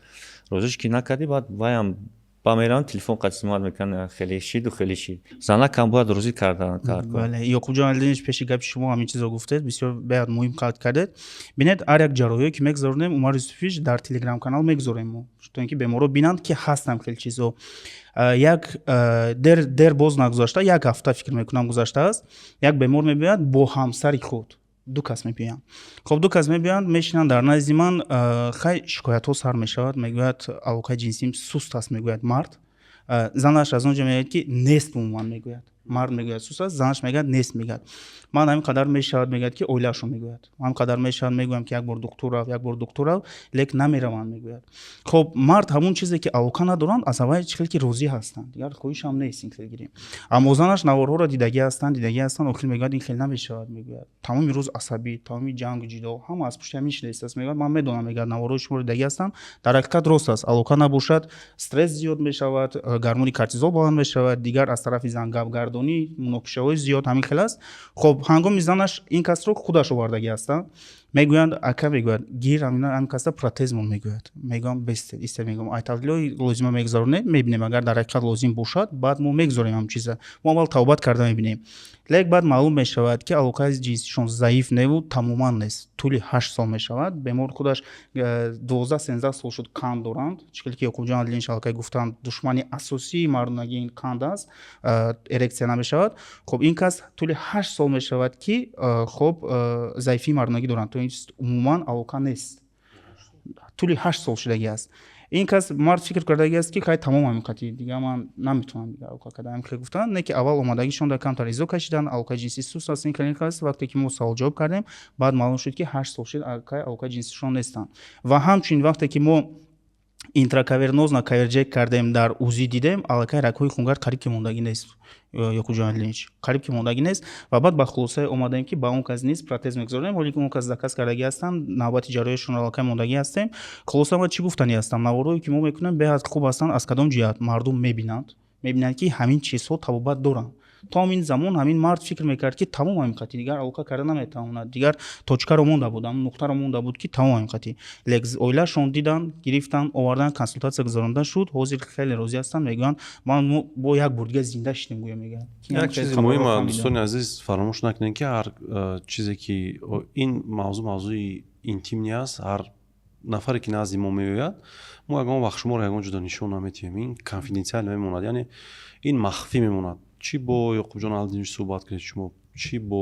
розиш ки накардӣ, баъд ваям ба мераванд, телефон қатисмат мекунанд, хеле шиду хеле шид. Занакам бояд розӣ кардан. Бале, Ёқубҷон Алидинович, пеши гапи шумо ҳамин чизро гуфтед, бисёр беҳад муҳим қайд кардед. Бинед, ҳар як ҷарроҳие ки мегузаронем, Умар Юсуфович, дар телеграм канал мегузорем мо, то ин ки беморро бинанд, ки ҳастам хеле чизҳо. Як дер боз нагузашта, як ҳафта, фикр мекунам, гузаштааст, як бемор мебиёяд бо ҳамсари худ, ду кас мебиёянд. Хоб, ду кас мебиёянд, мешинанд дар назди ман. Хай, шикоятҳо сар мешавад. Мегӯяд: «Алоқаи ҷинсиим суст аст», мегӯяд мард. Занаш аз он ҷо мегӯяд, ки нест умуман. Мегӯяд, мард мегӯяд, суст аст, занаш мегӯяд, нест. Мегӯяд: «Ман ҳамин қадар мешавад», мегӯяд, ки оилаашон, мегӯяд, «ҳамин қадар мешавад, мегӯям, ки як бор духтур рав, як бор духтур рав, лекин намераванд», мегӯяд. Хоб, мард ҳамон чизе ки алоқа надоранд, аз аввали чӣ хел ки розӣ ҳастанд, дигар хоҳишам нест, ин хел гирем. Аммо занаш наворҳоро дидагӣ ҳастанд, дидагӣ ҳастанд. Охир мегӯяд: «Ин хел намешавад», мегӯяд. «Тамоми рӯз асабӣ, тамоми ҷангу ҷидол ҳама аз пушти ҳамин шидаистааст», мегӯяд. «Ман медонам», мегӯяд, «наворҳои шуморо дидагӣ ҳастам». Дар ҳақиқат рост аст, алоқа набошад, стресс зиёд мешавад, гормони кортизол баланд мешавад, дигар аз тарафи зан гапгардонӣ, муноқишаҳои зиёд, ҳамин хел аст. Хоб, ҳангоми занаш ин касро худаш овардагӣ ҳастанд, мегӯянд: «Ака, — мегӯяд, — гир ҳамин каса протезмон», мегӯяд. Мегӯям: «Бестед, истед», мегӯям, «ай таҳлилҳои лозима мегузаронем, мебинем, агар дар ҳақиқат лозим бошад, баъд мо мегузорем ҳамин чиза, мо аввал табобат карда мебинем». Лек баъд маълум мешавад, ки алоқаи ҷинсишон заиф неву тамоман нест. Тӯли 8 сол мешавад. Бемор худаш 12-13 сол шуд, қанд доранд. Чӣ хеле ки Ёқубҷон Адлинш аллакай гуфтанд, душмани асосии мардонагӣ ин қанд аст, эрексия намешавад. Хоб, ин кас тӯли 8 сол мешавад, ки хоб, заифии мардонагӣ доранд, то ин умуман алоқа нест, тӯли 8 сол шудагӣ аст. Ин кас мард фикр кардагӣ аст, ки хай, тамом, ҳамин қатъи дига ман наметавонам дига алоқа карда. Ҳамин хел гуфтанд, не ки аввал омадагишон дар камтар изо кашиданд, алоқаи ҷинсӣ суст аст, ин хел, ин хел аст. Вақте ки мо савол ҷавоб кардем, баъд маълум шуд, ки 8 сол шуд, аллакай алоқаи ҷинсишон нестанд. Ва ҳамчунин вақте ки мо Интракавернозно Caverject кардем, дар УЗИ дидем, аллакай рагҳои хунгард қариб ки мондагӣ нест, Ёқубҷон Алиевич, қариб ки мондагӣ нест. Ва баъд ба хулосае омадем, ки ба он кас низ протез мегузорем. Ҳоле ки он кас заказ кардагӣ ҳастанд, навбати ҷарроҳиашонро аллакай мондагӣ ҳастем. Хулоса, ман чӣ гуфтанӣ ҳастам? Наворҳое, ки мо мекунем, беҳад хуб ҳастанд. Аз кадом ҷиҳат? Мардум мебинанд, ки ҳамин чизҳо табобат доранд. То ҳамин замон ҳамин мард фикр мекард, ки тамом, ҳамин қатъи дигар алоқа карда наметавонад, дигар точкаро монда буд, ҳамн нуқтаро монда буд, ки тамом, ҳамин қатъи. Лекин оилаашон дидан, гирифтан, овардан, консултатсия гузаронда шуд. Ҳозир хеле розӣ ҳастанд, мегӯянд, ман бо як бор дигар зинда шидем, гӯя, мегӯянд. Як чизи муҳима, дӯстони азиз, фаромӯш накунед, ки ҳар чизе ки ин мавзӯъ мавзӯи интимный аст. Ҳар нафаре, ки назди мо меояд, мо ягон вақт шуморо ягон ҷудо нишон наметиҳем. Ин конфиденциально мемонад, яъне ин махфӣ мемонад. Чӣ бо Ёқубҷон Алдинович суҳбат кунед шумо, чӣ бо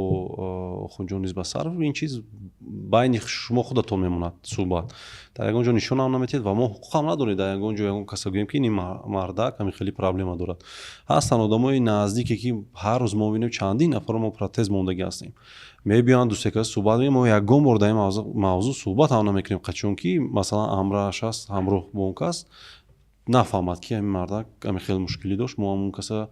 Охунҷон Низбасаров, ин чиз байни шумо худатон мемонад суҳбат. Дар ягон ҷо нишонам наметиҳед ва мо ҳуқуқам надорем дар ягон ҷо ягон каса гӯем, ки ин мардак ҳамин хеле проблема дорад. Ҳастанд одамои наздике, ки ҳар рӯз мо бинем, чандин нафарро мо протез мондагӣ ҳастем, мебиёянд, дусте кас суҳбат мекунем. Мо ягон бор дар ин мавзӯъ суҳбат ҳам намекунем, чунки масалан ҳамроҳаш аст, ҳамроҳ бо он кас нафаҳмад, ки ҳамин мардак ҳамин хеле мушкилӣ дошт, мо ҳамон каса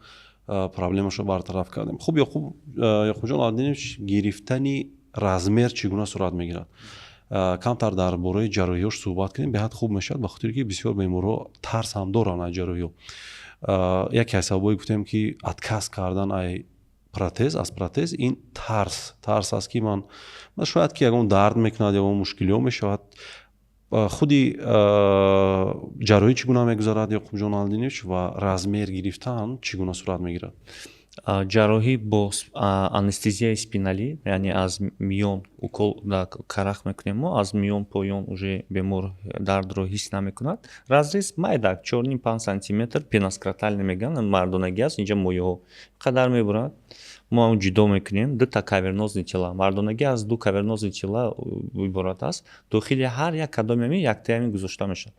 проблемашро бартараф кардем. Хуб, Ёқубҷон Алдинович, гирифтани размер чӣ гуна сурат мегирад? Камтар дар бораи ҷарроҳиҳош суҳбат кунем, беҳад хуб мешавад, ба хотире ки бисёр беморҳо тарс ҳам доранд аз ҷарроҳиҳо. Яке аз сабабҳое гуфтем, ки отказ кардан ай протез, аз протез, ин тарс аст, ки ман шояд ки ягон дард мекунад, ягон мушкилиҳо мешавад. Худи ҷарроҳӣ чӣ гуна мегузарад, Ёқубҷон Алдинович, ва размер гирифтан чӣ гуна сурат мегирад? Ҷарроҳӣ бо анестезияи спиналӣ, яъне аз миён укол карах мекунем мо, аз миён поён уже бемор дардро ҳис намекунад. Разрез майда, 4,5 сантиметр, пеноскротальный мегӯянд, мардонагӣ аст. Инҷа моеҳо қадар мебурад, мо он ҷудо мекунем. Дута кавернозный тела, мардонагӣ аз ду кавернозный тела иборат аст. Дохили ҳар як кадоми ами яктаами гузошта мешавад.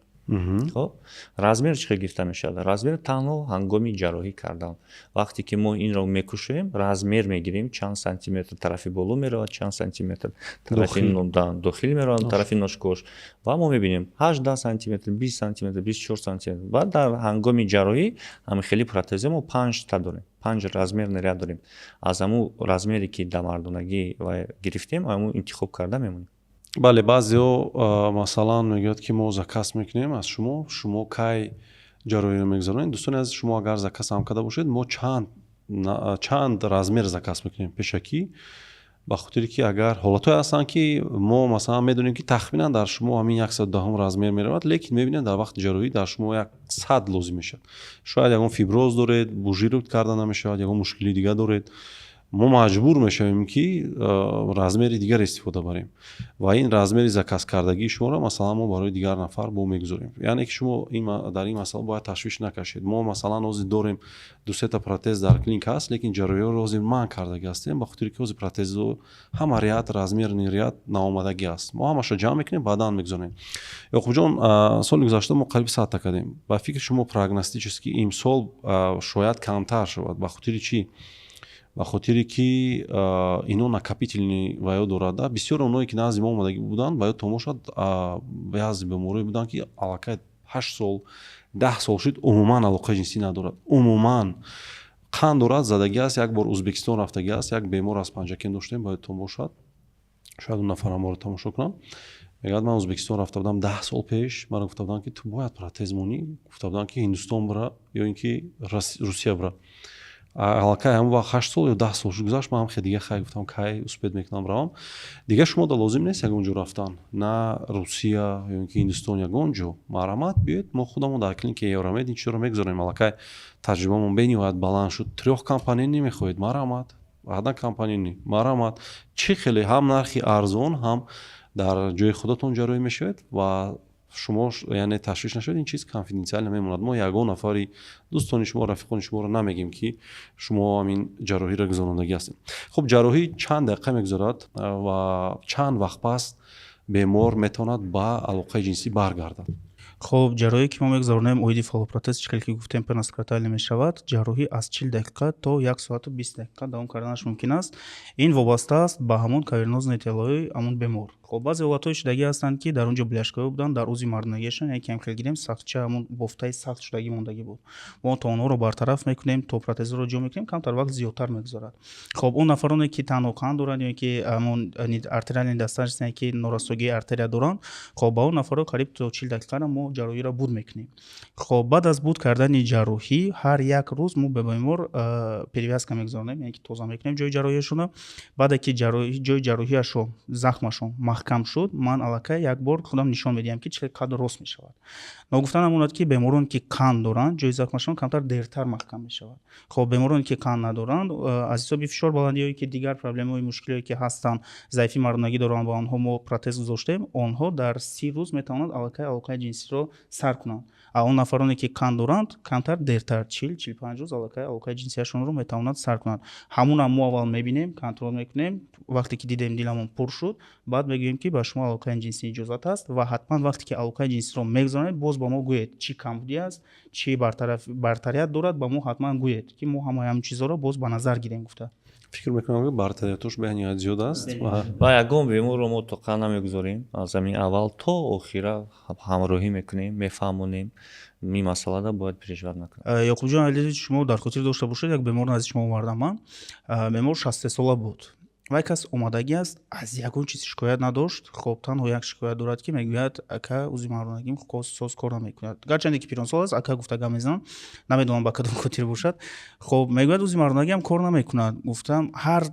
Хоб, размер чӣ хел гирифта мешавад? Размер танҳо ҳангоми ҷарроҳӣ кардан, вақте ки мо инро мекушоем, размер мегирем, чанд сантиметр тарафи боло меравад, чанд сантиметр тарафи дохил меравад, тарафи ношкош. Ва мо мебинем 18 сантиметр, 20 сантиметр, 24 сантиметр. Баъд дар ҳангоми ҷарроҳӣ ҳамин хели протезе мо панҷта дорем, панҷ размерный ряд дорем. Аз ҳамун размере, ки дар мардонагӣ гирифтем, ҳамун интихоб карда мемонем. Бале, баъзеҳо, масалан, мегӯяд, ки мо заказ мекунем аз шумо, шумо кай ҷарроҳиро мегузаронед? Дӯстони азиз, шумо агар заказ ҳам карда бошед, мо чанд размер заказ мекунем пешакӣ, ба хотире ки агар ҳолатҳое ҳастанд, ки мо, масалан, медонем, ки тахминан дар шумо ҳамин 110-ум размер меравад, лекин мебинем, дар вақти ҷарроҳӣ дар шумо 100 лозим мешавад. Шояд ягон фиброз доред, бужировать карда намешавад, ягон мушкили дига доред, мо маҷбур мешавем, ки размери дигар истифода барем ва ин размери заказкардагии шуморо, масалан, мо барои дигар нафар бо мегузорем. Яъне ки шумо дар ин масъала бояд ташвиш накашед. Мо, масалан, ҳозир дорем, дусета протез дар клиника ҳаст, лекин ҷарроҳиҳоро ҳозир манъ кардагӣ ҳастем, ба хотире ки ҳозир протезо ҳама ряд, размерный ряд наомадагӣ аст. Мо ҳамаша ҷамъ мекунем, баъдан мегузорем. Ёқубҷон, соли гузашта мо қариби 100-та кардем. Ба фикри шумо, прогностически имсол шояд камтар шавад. Ба хотири чӣ? Ба хотире ки ино накопительный ваё дорада. Бисёр оное, ки назди мо омадагӣ буданд, ба ёдтон бошад, баъзе беморое буданд, ки аллакай 8 сол, 10 сол шуд, умуман алоқаи ҷинсӣ надорад, умуман қанд дорад, задагӣ аст, як бор Ӯзбекистон рафтагӣ аст. Як бемор аз Панҷакент доштем, ба ёдтон бошад, шояд он нафар моро тамошо кунам. Мегӯяд, ман Ӯзбекистон рафта будам 10 сол пеш, маро гуфта буданд, ки ту бояд протез монӣ, гуфта буданд, ки Ҳиндустон бира ё ин ки Русия бира. Аллакай ҳамон вақт 8 сол ё 10 сол шуд, гузашт. Ман ҳам дига хай гуфтам, кай успеть мекунам, равам. Дига шумо да лозим нест ягон ҷо рафтан, на Русия ё ин ки Ҳиндустон, ягон ҷо. Марҳамат, биёед, мо худамон дар клиникаи Евромед ин чизро мегузорем. Аллакай таҷрибамон бениҳоят баланд шуд. Трёхкомпонентный мехоҳед, марҳамат, однокомпонентный, марҳамат. Чӣ хеле ҳам нархи арзон, ҳам дар ҷои худатон ҷарроҳӣ мешавед ва шумо, яъне, ташвиш нашавед, ин чиз конфиденциально мемонад. Мо ягон нафари дӯстони шумо, рафиқони шуморо намегем, ки шумо ҳамин ҷарроҳиро гузарондагӣ ҳастед. Хуб, ҷарроҳӣ чанд дақиқа мегузарад ва чанд вақт пас бемор метавонад ба алоқаи ҷинсӣ баргардад? Хуб, ҷарроҳие, ки мо мегузаронем оиди фаллопротез, чӣ хеле ки гуфтем, пеноскротальный мешавад. Ҷарроҳӣ аз 40 дақиқа то 1 соату 20 дақиқа давом карданаш мумкин аст. Ин вобаста аст ба ҳамон кавернозные телои ҳамон бемор. Хоб, баъзе ҳолатҳои шудагӣ ҳастанд, ки дар он ҷо бляшкаҳо буданд дар узви мардонагиашон, яке ҳам хел гирем, сахтча, ҳамун бофтаи сахт шудагӣ мондагӣ буд. Мо то онҳоро бартараф мекунем, то протезҳоро ҷо мекунем, камтар вақт зиёдтар мегузарад. Хоб, он нафароне, ки танҳо қанд доранд ё ки ҳамон артериальный недостаточность, ки норасогии артерия доранд, хоб, ба он нафарҳо қариб то 40 дақиқара мо ҷарроҳиро буд мекунем. Хоб, баъд аз буд кардани ҷарроҳӣ ҳар як рӯз мо ба бемор перевязка мегузаронем, яъне ки тоза мекунем ҷои ҷарроҳиашонро. Баъде ки ҷои ҷарроҳиашо, захмашон маҳкам шуд, ман аллакай як бор худам нишон медиҳам, ки чӣ хел қад рост мешавад. Ногуфта намонад, ки бемороне, ки қанд доранд, ҷои захмашон камтар дертар маҳкам мешавад. Хоб, бемороне, ки қанд надоранд, аз ҳисоби фишор баландиҳое, ки дигар проблемаҳои, мушкилиҳое, ки ҳастанд, заифи мардонагӣ доранд, ба онҳо мо протез гузоштем, онҳо дар 30 рӯз метавонанд аллакай алоқаи ҷинсиро сар кунанд. А он нафароне, ки қанд доранд, камтар дертар, 40, 45 рӯз аллакай алоқаи ҷинсияшонро метавонанд сар кунанд. Ҳамунам мо аввал мебинем, контрол мекунем. Вақте ки дидем, диламон пур шуд, баъд мегӯем, ки ба шумо алоқаи ҷинсӣ иҷозат аст. Ва ҳатман вақте ки алоқаи ҷинсиро мегузаронед, боз ба мо гӯед, чӣ камбудӣ аст, чӣ бартарият дорад, ба мо ҳатман гӯед, ки мо ҳамаи ҳамин чизҳоро боз ба назар гирем гуфта. Фикр мекунам, ки бартариятош бениҳоят зиёд аст. Ва ягон беморро мо тоқа намегузорем, аз ҳамин аввал то охира ҳамроҳӣ мекунем, мефаҳмонем, ин масъалада бояд переживать накунад. Ёқубҷон Ализович, шумо дар хотир дошта бошед, як бемор назди шумо овардам ман. Бемор 63 сола буд. Вай кас омадагӣ аст, аз ягон чиз шикоят надошт. Хоб, танҳо як шикоят дорад, ки мегӯяд: «Ака, узви мардонагим соз кор намекунад». Гарчанде ки пиронсол аст, ака гуфта гап мезанам, намедонам, ба кадом хотир бошад. Хоб, мегӯяд: «Узви мардонагиам кор намекунад». Гуфтам, ҳар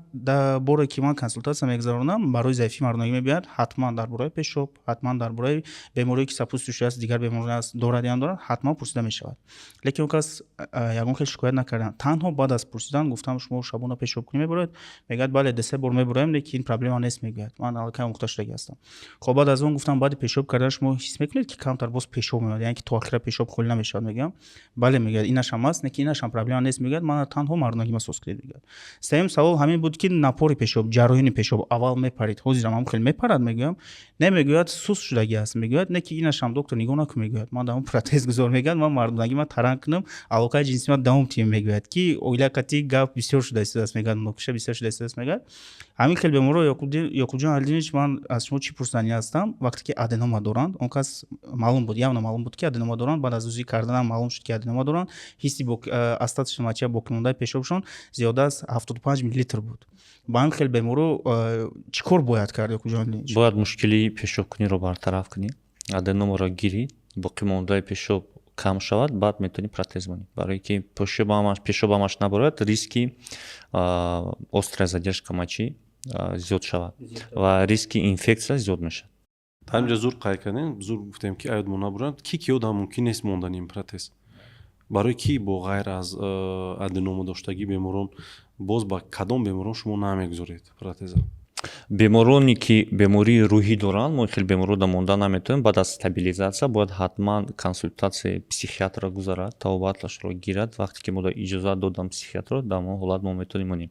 боре ки ман консултатсия мегузаронам, барои заифи мардонагӣ мебиёяд, ҳатман дар бораи пешоб, ҳатман дар бораи беморие, ки сопутствующий аст, дигар беморӣ аст, дорад ё надорад, ҳатман пурсида мешавад. Лекин он кас ягон хел шикоят накарданд. Танҳо баъд аз пурсидан гуфтам: «Шумо шабона пешобкунӣ мебароед?» Мегӯяд: «Бале, ду се бор мебароем, лекин проблема нест», мегӯяд, «ман аллакай омӯхта шудагӣ ҳастам». Хоб, баъд аз он гуфтам: «Баъди пешоб кардан шумо ҳис мекунед, ки камтар боз пешоб меояд, яъне ки то охира пешоб холӣ намешавад?» Мегӯям: «Бале», мегӯяд, «инашам аст, лекин инашам проблема нест», мегӯяд, «мана танҳо мардонагима соз кунед», мегӯяд. Сеюм савол ҳамин буд, ки напори пешоб, ҷарроҳини пешоб аввал мепарид, ҳозирам ҳам хел мепарад? Мегӯям: «Не», мегӯяд, «суст шудагӣ аст», мегӯяд. «Не, ки инашам, доктор, нигоҳ накун», мегӯяд, «ман давом протез гузор», мегӯяд, «ман мардонагима таранг кунам, алоқаи ҷинсима давом тиҳем», мегӯяд, ки оила кати гап бисёр шуда истодааст, мегӯяд, муноқиша бисёр шуда истодааст, мегӯяд. Ҳамин хел беморро, Ёқубҷон Алидинович, ман аз шумо чӣ пурсанӣ ҳастам? Вақте ки аденома доранд, он кас маълум буд, явно маълум буд, ки аденома доранд. Баъд аз УЗИ карданам маълум шуд, ки аденома доранд. Ҳисси остаточный моча, боқимондаи пешобшон зиёда аз 75 миллилитр буд. Ба ҳамин хел беморро чӣ кор бояд кард, Ёқубҷон Алидинович? Бояд мушкилии пешобкуниро бартараф кунӣ, аденомаро гирӣ, боқимондаи пешоб кам шавад, баъд метавонӣ протез монӣ, барое ки пешоб ҳамаш набарояд, риски острая задержка мочи зиёд шавад ва риски инфексия зиёд мешавад. Дар инҷа зур қайд кардем, зур гуфтем, ки аёд мо набуранд, ки киёдам мумкин нест мондани ин протез, барои ки бо ғайр аз аденома доштагӣ беморон, боз ба кадом беморон шумо намегузоред протеза? Бемороне, ки бемории рӯҳӣ доранд, мо хеле беморро монда наметавонем. Баъд аз стабилизатсия бояд ҳатман консултатсияи психиатрро гузарад, табобаташро гирад. Вақте ки мо иҷозат додам психиатрро, дар он ҳолат мо метавонем монем.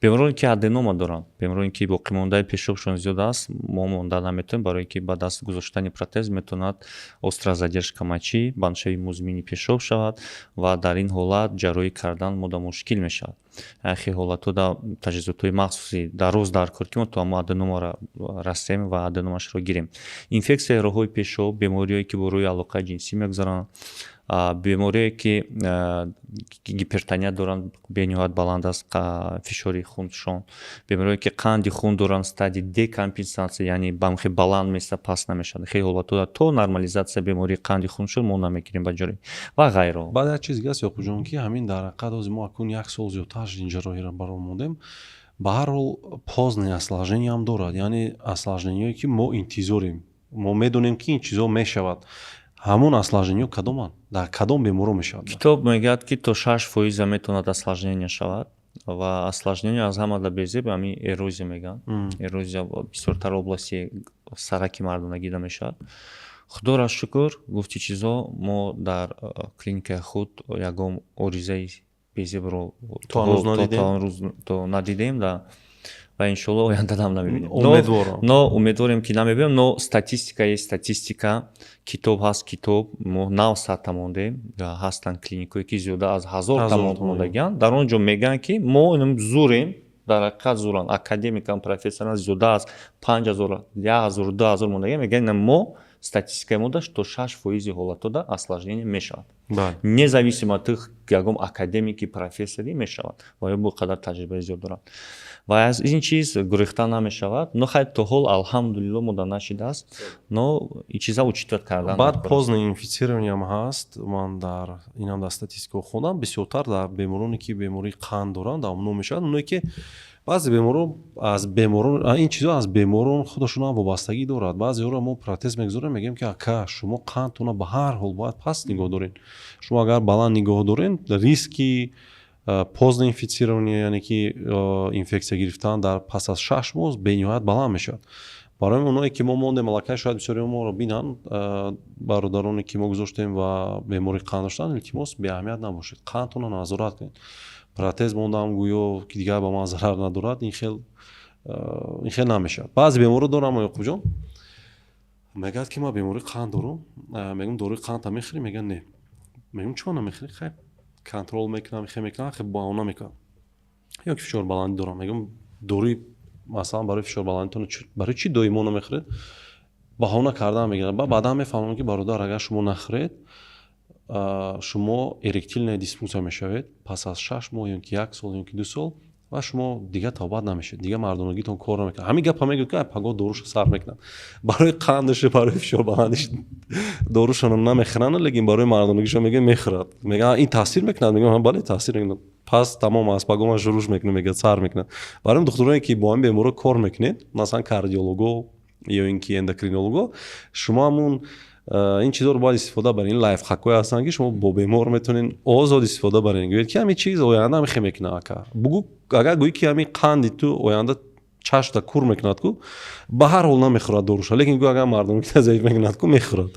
Бемороне, ки аденома доранд, бемороне, ки боқимондаи пешобшон зиёд аст, мо монда наметавонем, барое ки баъд аз гузоштани протез метавонад острая задержка мочи, бандшавии музмини пешоб шавад ва дар ин ҳолат ҷарроҳӣ кардан мода мушкил мешавад. Хеле ҳолатҳо да таҷҳизотҳои махсуси дароз дар кор, ки мо то ҳамо аденомаро расем ва аденомашро гирем. Инфексияи роҳҳои пешоб, бемориҳое, ки бо рӯи алоқаи ҷинсӣ мегузаранд, бемориҳое, ки гипертония доранд, бениҳоят баланд аст фишори хуншон, бемориҳое, ки қанди хун доранд, стадияи декомпенсатсия, яъне бамхе баланд места, паст намешавад. Хеле ҳолатҳо то нормализатсия бемории қанди хун шуд, мо намегирем ба ҷарроҳӣ ва ғайро. Баъд як чиз дига аст, Ёқубҷон, ки ҳамин дар ҳақиқат ҳозир мо акнун як сол зиёдтар ин ҷарроҳиро барор мондем, ба ҳар ҳол позднее осложнение ҳам дорад, яъне осложнениҳое, ки мо интизорем, мо медонем, ки ин чизҳо мешавад. Ҳамон осложнениҳо кадоманд, дар кадом беморо мешавад? Китоб мегӯяд, ки то 6 фоиза метавонад осложнение шавад ва осложнение аз ҳама да безеб ҳамин эрозия мегӯянд. Эрозия бисёртар области сараки мардонагида мешавад. Худоро шукр, гуфти чизо, мо дар клиникаи худ ягон оризаи безебро то ҳанӯз надидем? То ҳанӯз то надидем да ва иншоалло ояндадам намебинем. Умедворам. Но умедворем, ки намебинем, но статистика есть статистика, китоб ҳаст китоб. Мо нав 100-та мондем, ҳастанд клиникое, ки зиёда аз 1000-та мондагианд. Дар он ҷо мегӯянд, ки мо зурем. Дар ҳақиқат зӯранд. Академикам, профессоран, зиёда аз 5000, 1000, 2000 мондагӣ мегӯянд, мо статистикаи мо дашт, то 6 фоизи ҳолатода осложнение мешавад. Независимо ту ягон академики, профессорӣ, мешавад ва ё бо қадар таҷрибаи зиёд доранд ва аз ин чиз гурехта намешавад. Но хай, то ҳол, алҳамдулилло, мода нашидааст, но ин чиза учитывать кардан. Баъд позднее инфицирование ҳам ҳаст. Ман дар инам дар статистика хондам, бисёртар дар бемороне, ки бемории қанд доранд, дар онҳо мешавад. Оное ки баъзе беморон аз беморон, ин чизо аз беморон худашон вобастагӣ дорад. Баъзеҳоро мо протез мегузорем, мегӯем, ки ака, шумо қандтона ба ҳар ҳол бояд паст нигоҳ доред. Шумо агар баланд нигоҳ доред, риски позднее инфицирование, яъне ки инфексия гирифтан дар пас аз 6 моҳ, бениҳоят баланд мешавад. Барои оное ки мо мондем, аллакай шояд бисёри моро бинанд, бародароне ки мо гузоштем ва бемории қанд доштанд, илтимос, беаҳамият набошед, қандтонро назорат кунед. Протез мондам, гӯё ки дигар ба ман зарар надорад, ин хел намешавад. Баъзе беморо дорам, Ёқубҷон, мегӯяд, ки ман бемории қанд дорам. Мегӯм, доруи қандта мехӯрӣ? Мегӯяд, не. Мегӯм, чиро намехӯрӣ? Хай, контроль мекунам, хе мекунам, хе баҳона мекунам. Ё ки фишорбаландӣ дорам. Мегӯм, доруи, масалан, барои фишорбаландитон барои чӣ доимо намехӯред? Баҳона кардан мегирад. Баъдан мефаҳмам, ки бародар, агар шумо нахӯред, шумо эректильная дисфункция мешавед пас аз 6 моҳ ё ки як сол ё ки 2 сол ва шумо дигар табобат намешавед, дигар мардонагитон кор намекунад. Ҳамин гапа мегӯяд, ки пагоҳ доруша сар мекунад. Барои қандаш, барои фишорбаландиш дорушонам намехӯранд, лекин барои мардонагишон мегӯяд, мехӯрад. Мегӯяд, ин таъсир мекунад? Мегӯям, бале, таъсир мекунад. Пас тамом, аз пагоҳ ман шурӯъш мекунам, мегӯяд, сар мекунад. Барои духтуроне, ки бо ҳамин беморо кор мекунед, масалан, кардиолого ё ин ки эндокринолого, шумо ҳамун ин чизоро бояд истифода баред. Ин лайфхакҳое ҳастанд, ки шумо бо бемор метавонед озод истифода баред. Гӯед, ки ҳамин чиз оянда ҳамин хел мекунад, ака. Бугӯ, агар гӯӣ, ки ҳамин қанди ту оянда чашмта кур мекунад ку, ба ҳар ҳол намехӯрад доруша. Лекин гӯ, агар мардонагита заиф мекунад ку, мехӯрад.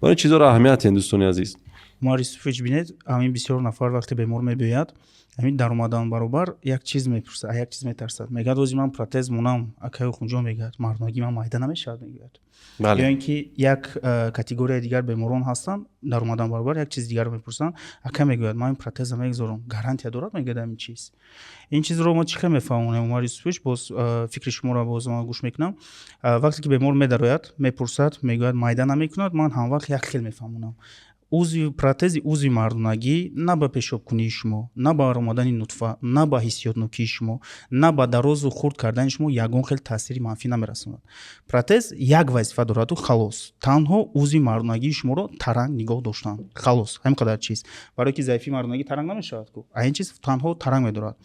Барои ин чизоро аҳамият диҳед, дӯстони азиз. Умар Юсуфович, бинед, ҳамин бисёр нафар вақте бемор мебиёяд, ҳамин даромадан баробар як чиз мепурсад, як чиз метарсад. Мегӯяд, ози ман протез монам, акаи Хунҷон, мегӯяд, мардонагӣ ман майда намешавад, мегӯяд. Ё ин ки як категорияи дигар беморон ҳастанд, даромадан баробар як чиз дигарро мепурсанд. Ака, мегӯяд, ман ин протеза мегузорам, гарантия дорад, мегӯяд, ҳамин чиз. Ин чизро мо чӣ хел мефаҳмонем, Умар Юсуфович? Боз фикри шуморо боз ман гӯш мекунам. Вақте ки бемор медарояд, мепурсад, мегӯяд, майда намекунад, ман ҳамвақт як хел мефаҳмонам: узви протези, узви мардонагӣ на ба пешобкунии шумо, на ба баромадани нутфа, на ба ҳиссиётнокии шумо, на ба дарозу хурд кардани шумо ягон хел таъсири манфӣ намерасонад. Протез як вазифа дораду халос: танҳо узви мардонагии шуморо таранг нигоҳ доштан, халос, ҳамин қадар чиз. Барое ки заифии мардонагӣ таранг намешавад ку, а ин чиз танҳо таранг медорад.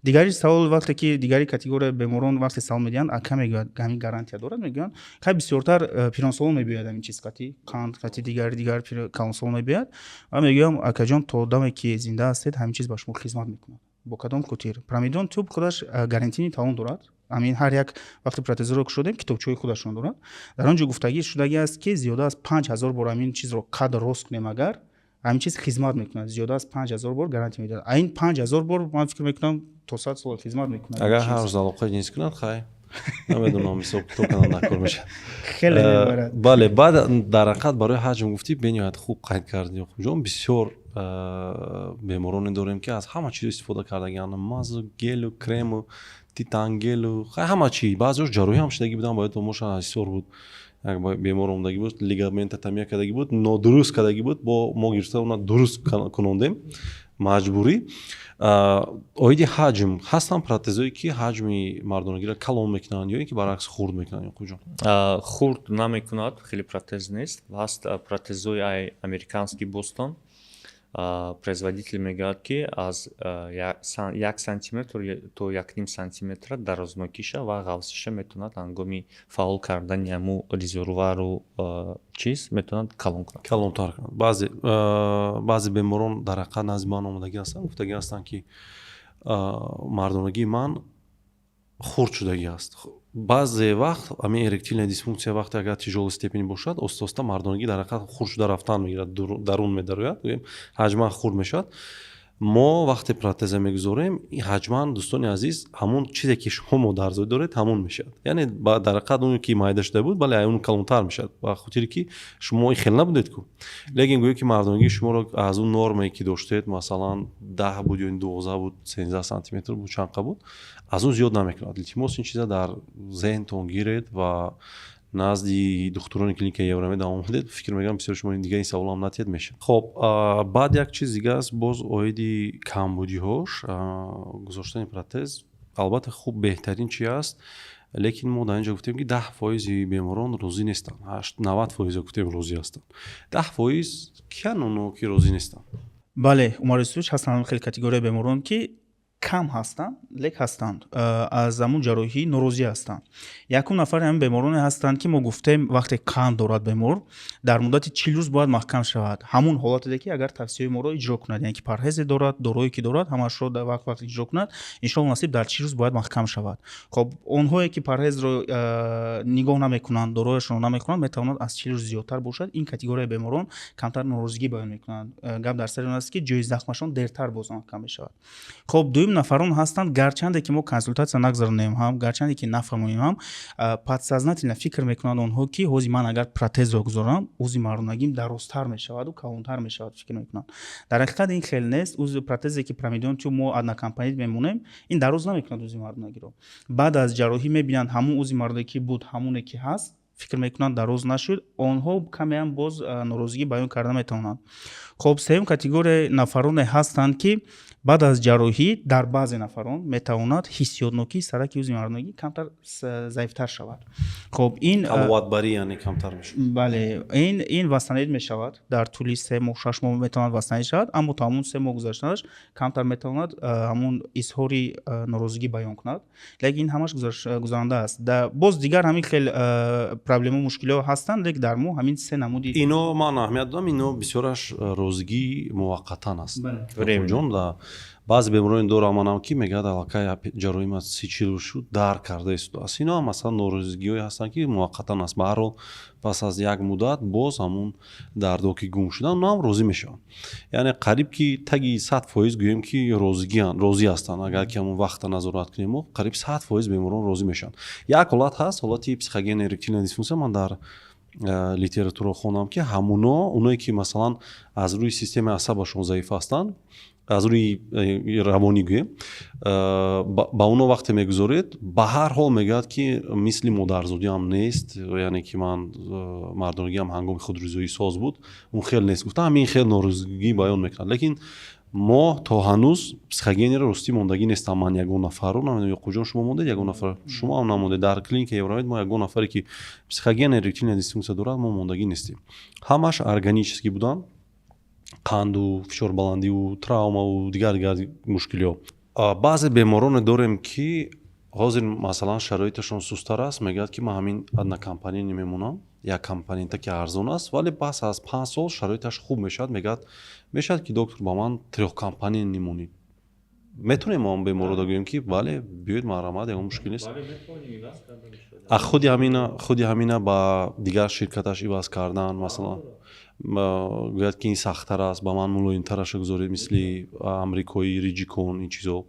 Дигари савол, вақте ки дигари категория беморон вақте савол медиҳанд, ака, мегӯяд, ҳамин гарантия дорад, мегӯянд. Хай, бисёртар пиронсолон мебиёяд, ҳамин чиз қати қанд, қати дигар дигар калонсолон мебиёяд ва мегӯям, акаҷон, то даме ки зинда ҳастед, ҳамин чиз ба шумо хизмат мекунад. Бо кадом хотир? Промедон туб худаш гарантийный талон дорад. Ҳамин ҳар як вақте протезҳоро кушодем, китобчаҳои худашон дорад. Дар он ҷо гуфтагӣ шудагӣ аст, ки зиёда аз 5000 бор ҳамин чизро қад рост кунем, агар ҳамин чиз хизмат мекунад, зиёда аз 5000 бор гарантия медиҳад. А ин 5000 бор, ман фикр мекунам, то 100 сол хизмат мекунад. Агар ҳар рӯз алоқаи ҷинсӣ кунад, хай, намедонам, ҳисоб китоб кардан накор мешавад. Хеле мебарад. Бале, баъд дар ҳақиқат барои ҳаҷм гуфтӣ, бениҳоят хуб қайд кардӣ, Ёқубҷон. Бисёр бемороне дорем, ки аз ҳама чиз истифода кардагианд: мазу, гелу, крему, титангелу, ҳама чи. Баъзеош ҷарроҳӣ ҳам шудагӣ буданд. Бояд мошан ҳисор буд, як бемор омадагӣ буд, лигаментотомия кардагӣ буд, нодуруст кардагӣ буд, бо мо гирифта она дуруст кунондем маҷбурӣ. Оиди ҳаҷм, ҳастанд протезое, ки ҳаҷми мардонагиро калон мекунанд ё ин ки баръакс хурд мекунанд, Ёқубҷон? Хурд намекунад, хеле протез нест. Ҳаст протезҳои ай американский Бостон. Производитель мегӯяд, ки аз 1 сантиметр то 1,5 сантиметра дарознокиша ва ғафсиша метавонад ҳангоми фаъол кардани ҳамун резервуару чиз метавонад калон кунад. Калонтар кунад. Баъзе беморон дар ҳақиқат назди ман омадагӣ ҳастанд, гуфтагӣ ҳастанд, ки мардонагии ман хурд шудагӣ аст. Баъзе вақт ҳамин эректильная дисфункция, вақте агар тяжёлой степени бошад, оста оста мардонагӣ дар ҳақиқат хурд шуда рафтан мегирад, дарун медарояд, гӯем, ҳаҷман хурд мешавад. Мо вақте протеза мегузорем, ҳаҷман, дӯстони азиз, ҳамон чизе, ки шумо модарзодӣ доред, ҳамон мешавад. Яъне дар ҳақиқат он ки майда шуда буд, бале, он калонтар мешавад, ба хотире ки шумо ин хел набудед ку. Лекин гӯё ки мардонагии шуморо аз он нормае, ки доштед, масалан, 10 буд ё 12 буд, 13 сантиметр буд, чанқа буд, аз он зиёд намекунад. Илтимос, ин чиза дар зеҳнтон гиред ва назди духтурони клиникаи Евромед омадед. Фикр мекунам, бисёр шумо дигар ин саволам натиҳед, мешавад. Хоб, баъд як чиз дига аст боз оиди камбудиҳош. Гузоштани протез, албатта, хуб, беҳтарин чи аст, лекин мо дар ин ҷо гуфтем, ки 10 фоизи беморон розӣ нестанд. 90 фоиза гуфтем, розӣ ҳастанд. 10 фоиз киян, оно ки розӣ нестанд? Бале, Умар Юсуфович, ҳастанд хеле категорияи беморон, ки кам ҳастанд, лек ҳастанд, аз ҳамун ҷарроҳӣ норозӣ ҳастанд. Якум нафари ҳамин бемороне ҳастанд, ки мо гуфтем, вақте қанд дорад бемор, дар муддати 40 рӯз бояд маҳкам шавад. Ҳамун ҳолате, ки агар тавсияи моро иҷро кунад, яъне ки парҳезе дорад, дорое ки дорад, ҳамашро дар вақт вақт иҷро кунад, иншоалло насиб, дар 40 рӯз бояд маҳкам шавад. Хоб, онҳое ки парҳезро нигоҳ намекунанд, дорояшонро намехӯранд, метавонад аз 40 рӯз зиёдтар бошад. Ин категорияи беморон камтар норозигӣ баён мекунанд. Гап дар сари он аст, ки ҷои захмашон дертар боз маҳкам мешавад. Хоб, дуюм нафарон ҳастанд, гарчанде ки мо консултатсия нагзаронем ҳам, гарчанде ки нафаҳмонем ҳам, подсознательно фикр мекунанд онҳо, ки ҳози ман агар протезро гузорам, узи мардонагим дарозтар мешаваду калонтар мешавад, фикр мекунанд. Дар ҳақиқат ин хел нест. Узи протезе, ки Промедон тю мо однокомпонент мемонем, ин дароз намекунад узи мардонагиро. Баъд аз ҷарроҳӣ мебинанд, ҳамун узи мардонагӣ ки буд, ҳамоне ки ҳаст. Фикр мекунанд, дароз нашуд. Онҳо камеам боз норозигӣ баён карда метавонанд. Хоб, сеюм категорияи нафароне ҳастанд, ки баъд аз ҷарроҳӣ дар баъзе нафарон метавонад ҳиссиётнокии сараки узи мардонагӣ камтар заифтар шавад. Хоб, ин Ҳаловатбарӣ, яъне, камтар мешавад. Бале, ин восстановить мешавад. Дар тӯли 3 моҳ, 6 моҳ метавонад восстановить шавад, аммо то ҳамун 3 моҳ гузаштанаш камтар метавонад ҳамун изҳори норозигӣ баён кунад, лекин ин ҳамаш гузаранда аст. Боз дигар ҳамин хел проблему, мушкилиҳо ҳастанд, лекин дар мо ҳамин се намуди. Ино ман аҳамият додам, ино бисёраш розигӣ муваққатан аст. Ҷон, баъзе беморони дорам манам, ки мегӯяд, аллакай ҷарроҳии ман 30-40 рӯз шуд, дард карда истодааст. Ино ҳам, масалан, норозигиҳое ҳастанд, ки муваққатан аст. Ба ҳар ҳол, пас аз як муддат боз ҳамун дардҳо ки гум шуданд, онҳо ҳам розӣ мешаванд. Яъне қариб ки таги 100% гӯем, ки розигиан, розӣ ҳастанд. Агар ки ҳамун вақта назорат кунем, мо қариб 100% беморон розӣ мешаванд. Як ҳолат ҳаст, ҳолати психогенная эректильная дисфунксия. Ман дар литература хондам, ки ҳамуно, оное ки, масалан, аз рӯи системаи асабашон заиф ҳастанд, аз рӯи равонӣ гӯем, ба оно вақте мегузоред, ба ҳар ҳол мегӯяд, ки мисли модарзодиам нест, яъне ки ман мардонагиам ҳангоми худрӯзоӣ соз буд, он хел нест, гуфта, ҳамин хел норозигӣ баён мекунад. Лекин мо то ҳанӯз психогенияро ростӣ мондагӣ нестам. Ман ягон нафарро намедонам. Ёқубҷон, шумо мондед ягон нафар? Шумо ҳам намондед. Дар клиникаи Евромед мо ягон нафаре, ки психогенная эректильная дисфунксия дорад, мо мондагӣ нестем. Ҳамаш органический буданд: қанду, фишорбаландиву, травмаву дигар дигар мушкилиҳо. Баъзе бемороне дорем, ки ҳозир, масалан, шароиташон сустар аст, мегӯяд, ки ман ҳамин однокомпонентный мемонам, як компонента, ки арзон аст. Вале пас аз 5 сол шароиташ хуб мешавад, мегӯяд, мешавад, ки доктор, ба ман трёхкомпонентный монед? Метавонем мо он беморро гӯем, ки бале, биёед, марҳамат, ягон мушкил нест? А худи ҳамина ба дигар ширкаташ иваз кардан, масалан, гӯяд, ки ин сахттар аст, ба ман мулоимтараша гузоред, мисли амрикоӣ, Риджикон, ин чизо.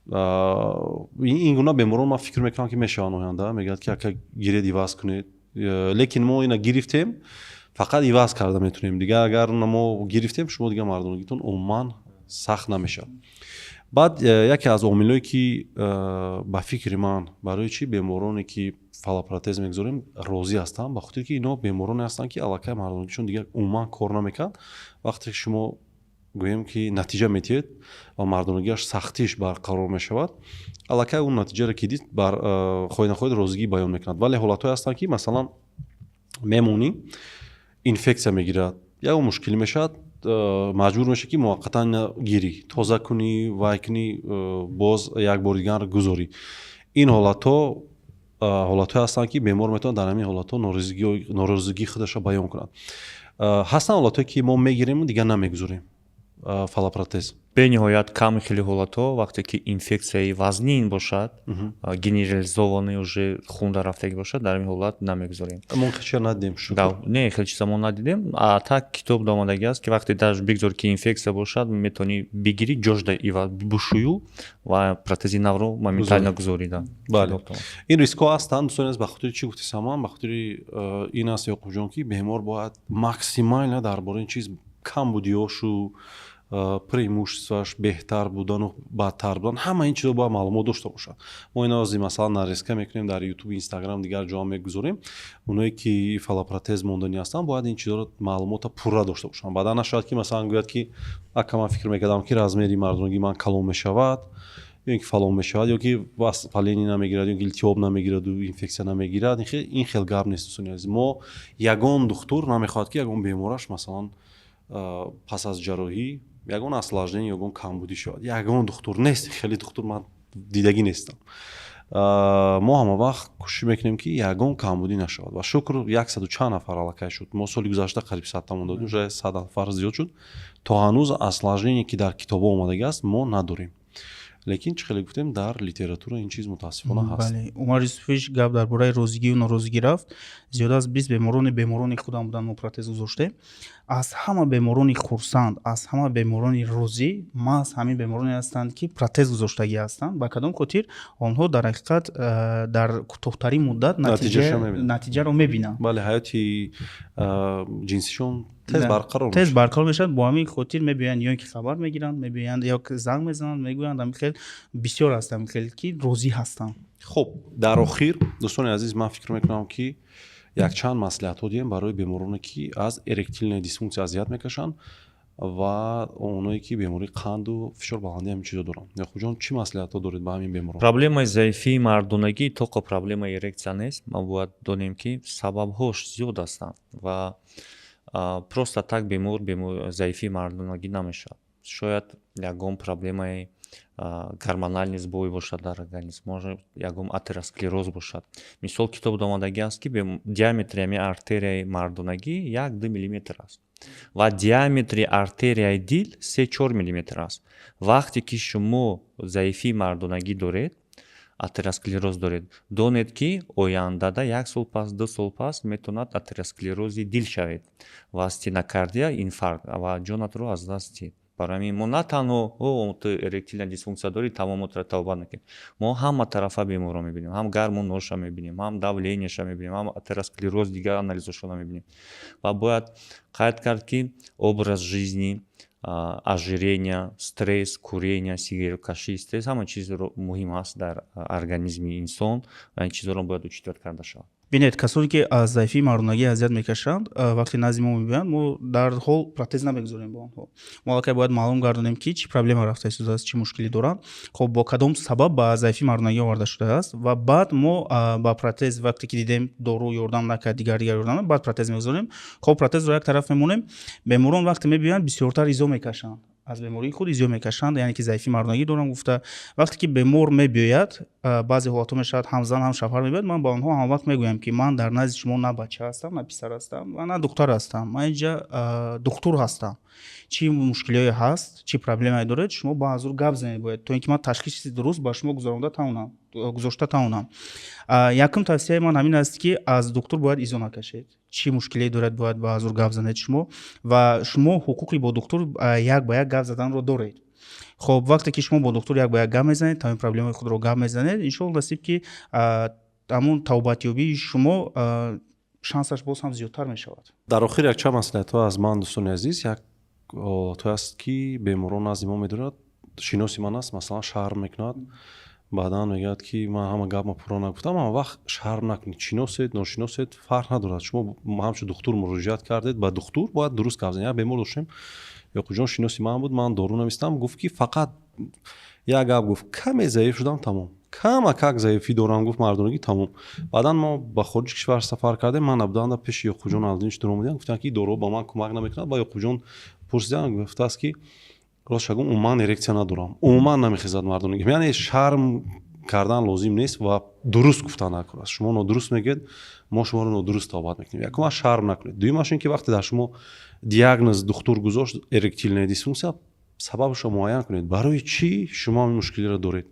Ин гуна беморон, ман фикр мекунам, ки мешаванд оянда, мегӯяд, ки ака, гиред, иваз кунед. Лекин мо ина гирифтем, фақат иваз карда метавонем. Дигар агар мо гирифтем, шумо дигар мардонагитон умуман сахт намешавад. Баъд яке аз омилҳое, ки ба фикри ман, барои чӣ бемороне, ки фаллопротез мегузорем, розӣ ҳастанд, ба хотире ки ино бемороне ҳастанд, ки аллакай мардонагишон дигар умуман кор намекард. Вақте ки шумо, гӯем, ки натиҷа метиҳед ва мардонагиаш сахтиш барқарор мешавад, аллакай он натиҷаро ки дид, хоҳед нахоҳед розигӣ баён мекунад. Вале ҳолатҳое ҳастанд, ки, масалан, мемонӣ, инфексия мегирад, ягон мушкилӣ мешавад, маҷбур мешавӣ, ки муваққатан гирӣ, тоза кунӣ, вай кунӣ, боз як бори дигар гузорӣ. Ин ҳолатҳо ҳолатҳое ҳастанд, ки бемор метавонад дар ҳамин ҳолатҳо норозигии худашро баён кунад. Ҳастанд ҳолатҳое, ки мо мегирему дигар намегузорем. Фаллопротез. Бениҳоят ками хеле ҳолатҳо, вақте ки инфексияи вазнин бошад, генерализованный, уже хунда рафтагӣ бошад, дар ин ҳолат намегузорем. Мо хеле надидем, шукр. Не, хеле чиза мо надидем. А так китоб омадагӣ аст, ки вақте даже бигзор ки инфексия бошад, метавонӣ бигирӣ, ҷошда ива бушӯю ва протези навро моментально гузорида. Бале, ин рискҳо ҳастанд, дӯстони азиз. Ба хотири чӣ гуфти Саман? Ба хотири ин аст, Ёқубҷон, ки бемор бояд максимально дар бораи ин чиз, камбудиёшу преимуществаш, беҳтар будану бадтар будан, ҳама ин чизо бояд маълумот дошта бошад. Мо ино ози, масалан, нарезка мекунем, дар Ютуб, Инстаграм, дигар ҷоа мегузорем. Оное ки фаллопротез монданӣ ҳастанд, бояд ин чизоро, маълумота пурра дошта бошанд. Баъдан нашавад, ки масалан гӯяд, ки ака, ман фикр мекардам, ки размери мардонагии ман калон мешавад ё ин ки фалон мешавад, ё ки воспаление намегирад, ё ки илтиҳоб намегираду инфексия намегирад. Ин хел гап нест, дӯстони азиз. Мо ягон духтур намехоҳад, ки ягон бемораш, масалан, пас аз ҷарроҳӣ ягон осложнение, ягон камбудӣ шавад. Ягон духтур нест, хеле духтур ман дидагӣ нестам. Мо ҳама вақт кӯшиш мекунем, ки ягон камбудӣ нашавад, ва шукр, яксаду чанд нафар аллакай шуд. Мо соли гузашта қариб 100-та мондодем, уже 100 нафар зиёд шуд. То ҳанӯз осложнение, ки дар китобҳо омадагӣ аст, мо надорем. Лекин чӣ хеле гуфтем, дар литература ин чиз, мутаассифона, ҳаст. Бале, Умар Юсуфович, гап дар бораи розигию норозигӣ рафт. Зиёда аз 20 беморони худам буданд, мо протез гузоштем. Аз ҳама беморони хурсанд, аз ҳама беморони розӣ маҳз ҳамин бемороне ҳастанд, ки протез гузоштагӣ ҳастанд. Ба кадом хотир? Онҳо дар ҳақиқат дар кӯтоҳтарин муддат натиҷаро мебинанд. Бале, ҳаёти ҷинсишон тез барқарор. Тез барқарор мешавад. Бо ҳамин хотир мебиёянд, ё ин ки хабар мегиранд, мебиёянд ё занг мезананд, мегӯянд. Ҳамин хел бисёр аст, ҳамин хел ки розӣ ҳастанд. Хуб, дар охир, дӯстони азиз, ман фикр мекунам, ки якчанд маслиҳатҳо диҳем барои бемороне, ки аз эректильная дисфункция азият мекашанд, ва оное ки бемории қанду фишорбаландӣ, ҳамин чизо доранд. Яқубҷон, чӣ маслиҳатҳо доред ба ҳамин беморон? Проблемаи заифии мардонагӣ тоқа проблемаи эрексия нест. Мо бояд донем, ки сабабҳош зиёд ҳастанд ва просто так бемор заифии мардонагӣ намешавад. Шояд ягон проблемаи гормональный сбой бошад дар организм, может, ягон атеросклероз бошад. Мисол, китоб омадагӣ аст, ки диаметри ҳамин артерияи мардонагӣ 1-2 миллиметр аст ва диаметри артерияи дил 3-4 миллиметр аст. Вақте ки шумо заифии мардонагӣ доред, атеросклероз доред, донед, ки ояндада, як сол пас, 2 сол пас, метавонад атеросклерози дил шавед ва стенокардия, инфаркт ва ҷонатро аз даст диҳед. Барои ҳамин мо на танҳо ту эректильная дисфункция дорӣ, тамом, мо табобат мекунем. Мо ҳама тарафа беморро мебинем: ҳам гормоноша мебинем, ҳам давлениеша мебинем, ҳам атеросклероз, дигар анализошона мебинем. Ва бояд қайд кард, ки образ жизни, ожирение, стресс, курение, сигареткашӣ, стресс, ҳама чиз муҳим аст дар организми инсон ва ин чизҳоро бояд учитывать карда шавад. Бинед, касоне ки аз заифии мардонагӣ азият мекашанд, вақте назди мо мебиёянд, мо дар ҳол протез намегузорем бо онҳо. Мо аллакай бояд маълум гардонем, ки чӣ проблема рафта истодааст, чӣ мушкилӣ доранд, хоб, бо кадом сабаб ба заифии мардонагӣ оварда шудааст. Ва баъд мо ба протез, вақте ки дидем, дору ёрдам накард, дигар дигар ёрдам, баъд протез мегузорем. Хоб, протезро як тараф мемонем. Беморон вақте мебиёянд, бисёртар изо мекашанд, аз бемории худ изё мекашанд, яъне ки заифии мардонагӣ дорам гуфта. Вақте ки бемор мебиёяд, баъзе ҳолатҳо мешавад, ҳам зан, ҳам шавҳар мебиёяд, ман ба онҳо ҳамавақт мегӯям, ки ман дар назди шумо на бача ҳастам, на писар ҳастам ва на духтар ҳастам. Ман инҷа духтур ҳастам. Чӣ мушкилиҳое ҳаст, чӣ проблемае доред, шумо ба ҳазур гап занед бояд, то ин ки ман ташхиси дуруст ба шумо гузаронда тавонам, гузошта тавонам. Якум тавсияи ман ҳамин аст, ки аз духтур бояд изо накашед. Чӣ мушкилие доред, бояд ба ҳазур гап занед шумо, ва шумо ҳуқуқи бо духтур як ба як гап заданро доред. Хоб, вақте ки шумо бо духтур як ба як гап мезанед, тамоми проблемаи худро гап мезанед, иншоалло, насиб, ки ҳамун тавбатёбии шумо шансаш боз ҳам зиёдтар мешавад. Дар охир якчанд маслиҳатҳо аз ман, дӯстони азиз. Як ҳолатҳое аст, ки беморон назди мо медорад, шиноси ман аст, масалан, шарм мекунад, баъдан мегӯяд, ки ман ҳама гапма пурра нагуфтам. Ҳама вақт шарм накунед. Шиносед, ношиносед, фарқ надорад, шумо ҳамчун духтур муроҷиат кардед, ба духтур бояд дуруст гап занед. Як бемор доштем, Ёқубҷон, шиноси ман буд. Ман дору навистам, гуфт, ки фақат як гап гуфт: «Каме заиф шудам, тамом, камакак заифӣ дорам», гуфт, «мардонагӣ, тамом». Баъдан мо ба хориҷи кишвар сафар кардем, ман набуданда, пеши Ёқубҷон Алдинич дуромадиям, гуфтанд, ки доруҳо ба ман кӯмак намекунад. Ба Ёқубҷон пурсидам, гуфтааст, ки ростша гум, умуман эрексия надорам, умуман намехезад мардонагӣ. Яъне шарм кардан лозим нест ва дуруст гуфтан накун аст. Шумо нодуруст мегӯед, мо шуморо нодуруст табобат мекунем. Якумаш, шарм накунед. Дуюмаш ин ки вақте дар шумо диагноз духтур гузошт, эректильная дисфункция. Сабабашро муайян кунед, барои чӣ шумо ҳамин мушкилиро доред.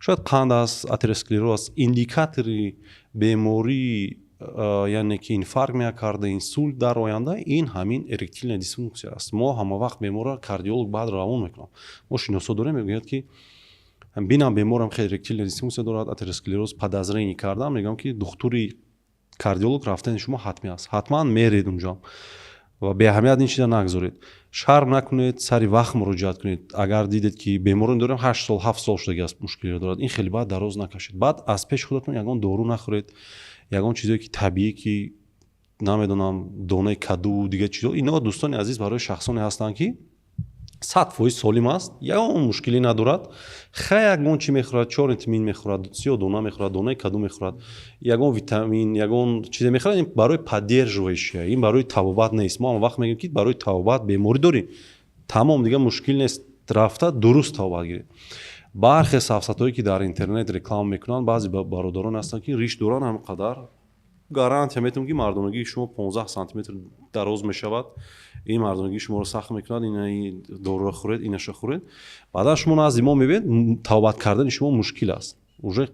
Шояд қанд аст, атеросклероз аст, индикатори бемории, яъне ки инфаркт миокарда, инсулт дар оянда ин ҳамин эректильная дисфунксия аст. Мо ҳама вақт беморро кардиолог баъд равон мекунам. Мо шиносо дорем, мегӯяд, ки бинам, беморам хеле эректильная дисфунксия дорад, атеросклероз подозрение кардам, мегӯям, ки духтури кардиолог рафтани шумо ҳатмӣ аст, ҳатман меред унҷо ва беаҳамият ин чиза нагузоред. Шарм накунед, сари вақт муроҷиат кунед. Агар дидед, ки беморон дорем, 8 сол, 7 сол шудаги аст, мушкилиро дорад, ин хеле баъд дароз накашед. Баъд аз пеши худатон ягон дору нахӯред, ягон чизое, ки табиӣ, ки намедонам, донаи каду, дигар чизо. Ино, дӯстони азиз, барои шахсоне ҳастанд, ки 100% солим аст, ягон мушкилӣ надорад. Хай, ягон чӣ мехӯрад, чор витамин мехӯрад, сиё дона мехӯрад, донаи каду мехӯрад, ягон витамин, ягон чизе мехӯрад. Ин барои поддерживающая, ин барои табобат нест. Мо ҳама вақт мегӯем, ки барои табобат беморӣ дорӣ, тамом, дигар мушкил нест, рафта дуруст табобат гиред. Бархе сафсатҳое, ки дар интернет реклама мекунанд, баъзе бародарон ҳастанд, ки риш доранд ҳам қадар, гарантия метавон, ки мардонагии шумо 15 сантиметр дароз мешавад, ин мардонагии шуморо сахт мекунад, ин доруро хӯред, инаша хӯред. Баъдан шумо назди мо мебинед, табобат кардани шумо мушкил аст, уже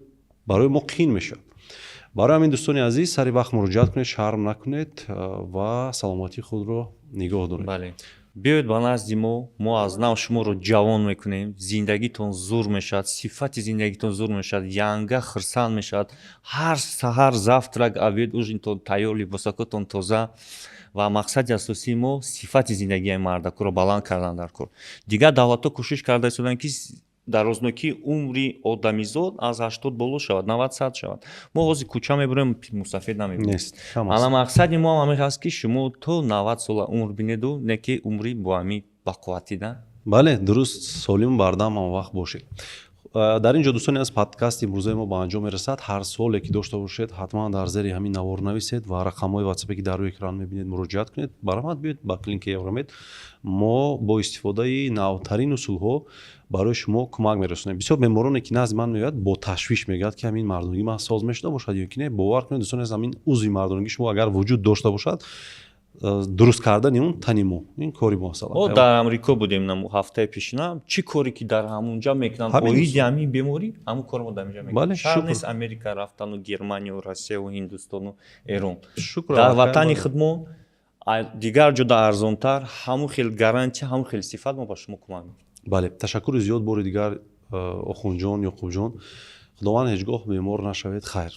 барои мо қин мешавад. Барои ҳамин, дӯстони азиз, сари вақт муроҷиат кунед, шарм накунед ва саломатии худро нигоҳ доред. Бале, биёед ба назди мо, мо аз нав шуморо ҷавон мекунем, зиндагитон зур мешавад, сифати зиндагитон зур мешавад, янга хирсанд мешавад. Ҳар саҳар завтрак, обед, ужинтон тайёр, либосакотон тоза. Ва мақсади асосии мо сифати зиндагии мардакуро баланд кардан дар кор. Дигар давлатҳо кӯшиш карда истоданд, ки дарознокии умри одамизод аз 80 боло шавад, 90, 100 шавад. Мо ҳозир кӯча мебурем, мусафед намебинем. Ана мақсади мо ҳам ҳамин аст, ки шумо то 90 сола умр бинеду, не ки умри бо ҳамин бақувватӣ да. Бале, дуруст, солиму бардам ҳама вақт бошед. Дар ин ҷо, дӯстони аз подкасти имрӯзаи мо ба анҷом мерасад. Ҳар суоле, ки дошта бошед, ҳатман дар зери ҳамин навор нависед ва рақамҳои ватсапе, ки дар рӯи экран мебинед, муроҷиат кунед. Баромад, биёед ба клиникаи Евромед, мо бо истифодаи навтарин усулҳо барои шумо кӯмак мерасонем. Бисёр бемороне, ки назди ман меояд, бо ташвиш мегӯяд, ки ҳамин мардонагӣ ман соз мешуда бошад ё ки не. Бовар кунед, дӯстони аз, ҳамин узви мардонагӣ шумо агар вуҷуд дошта бошад, дуруст кардани он тани мо ин кори мо. Мо дар Амрико будем ҳафтаи пешина, чӣ коре ки дар ҳамунҷа мекунанд оиди ҳамин беморӣ, ҳамун кор мо дар инҷа мекунем. Шарт нест Америка рафтану, Германию, Россияву, Ҳиндустону, Эрон. Дар ватани худмон дигар ҷода арзонтар, ҳамун хел гарантия, ҳамун хел сифат мо ба шумо кӯмак мекунем. Бале, ташаккури зиёд бори дигар, Охунҷон, Ёқубҷон. Худованд ҳеҷ гоҳ бемор нашавед. Хайр.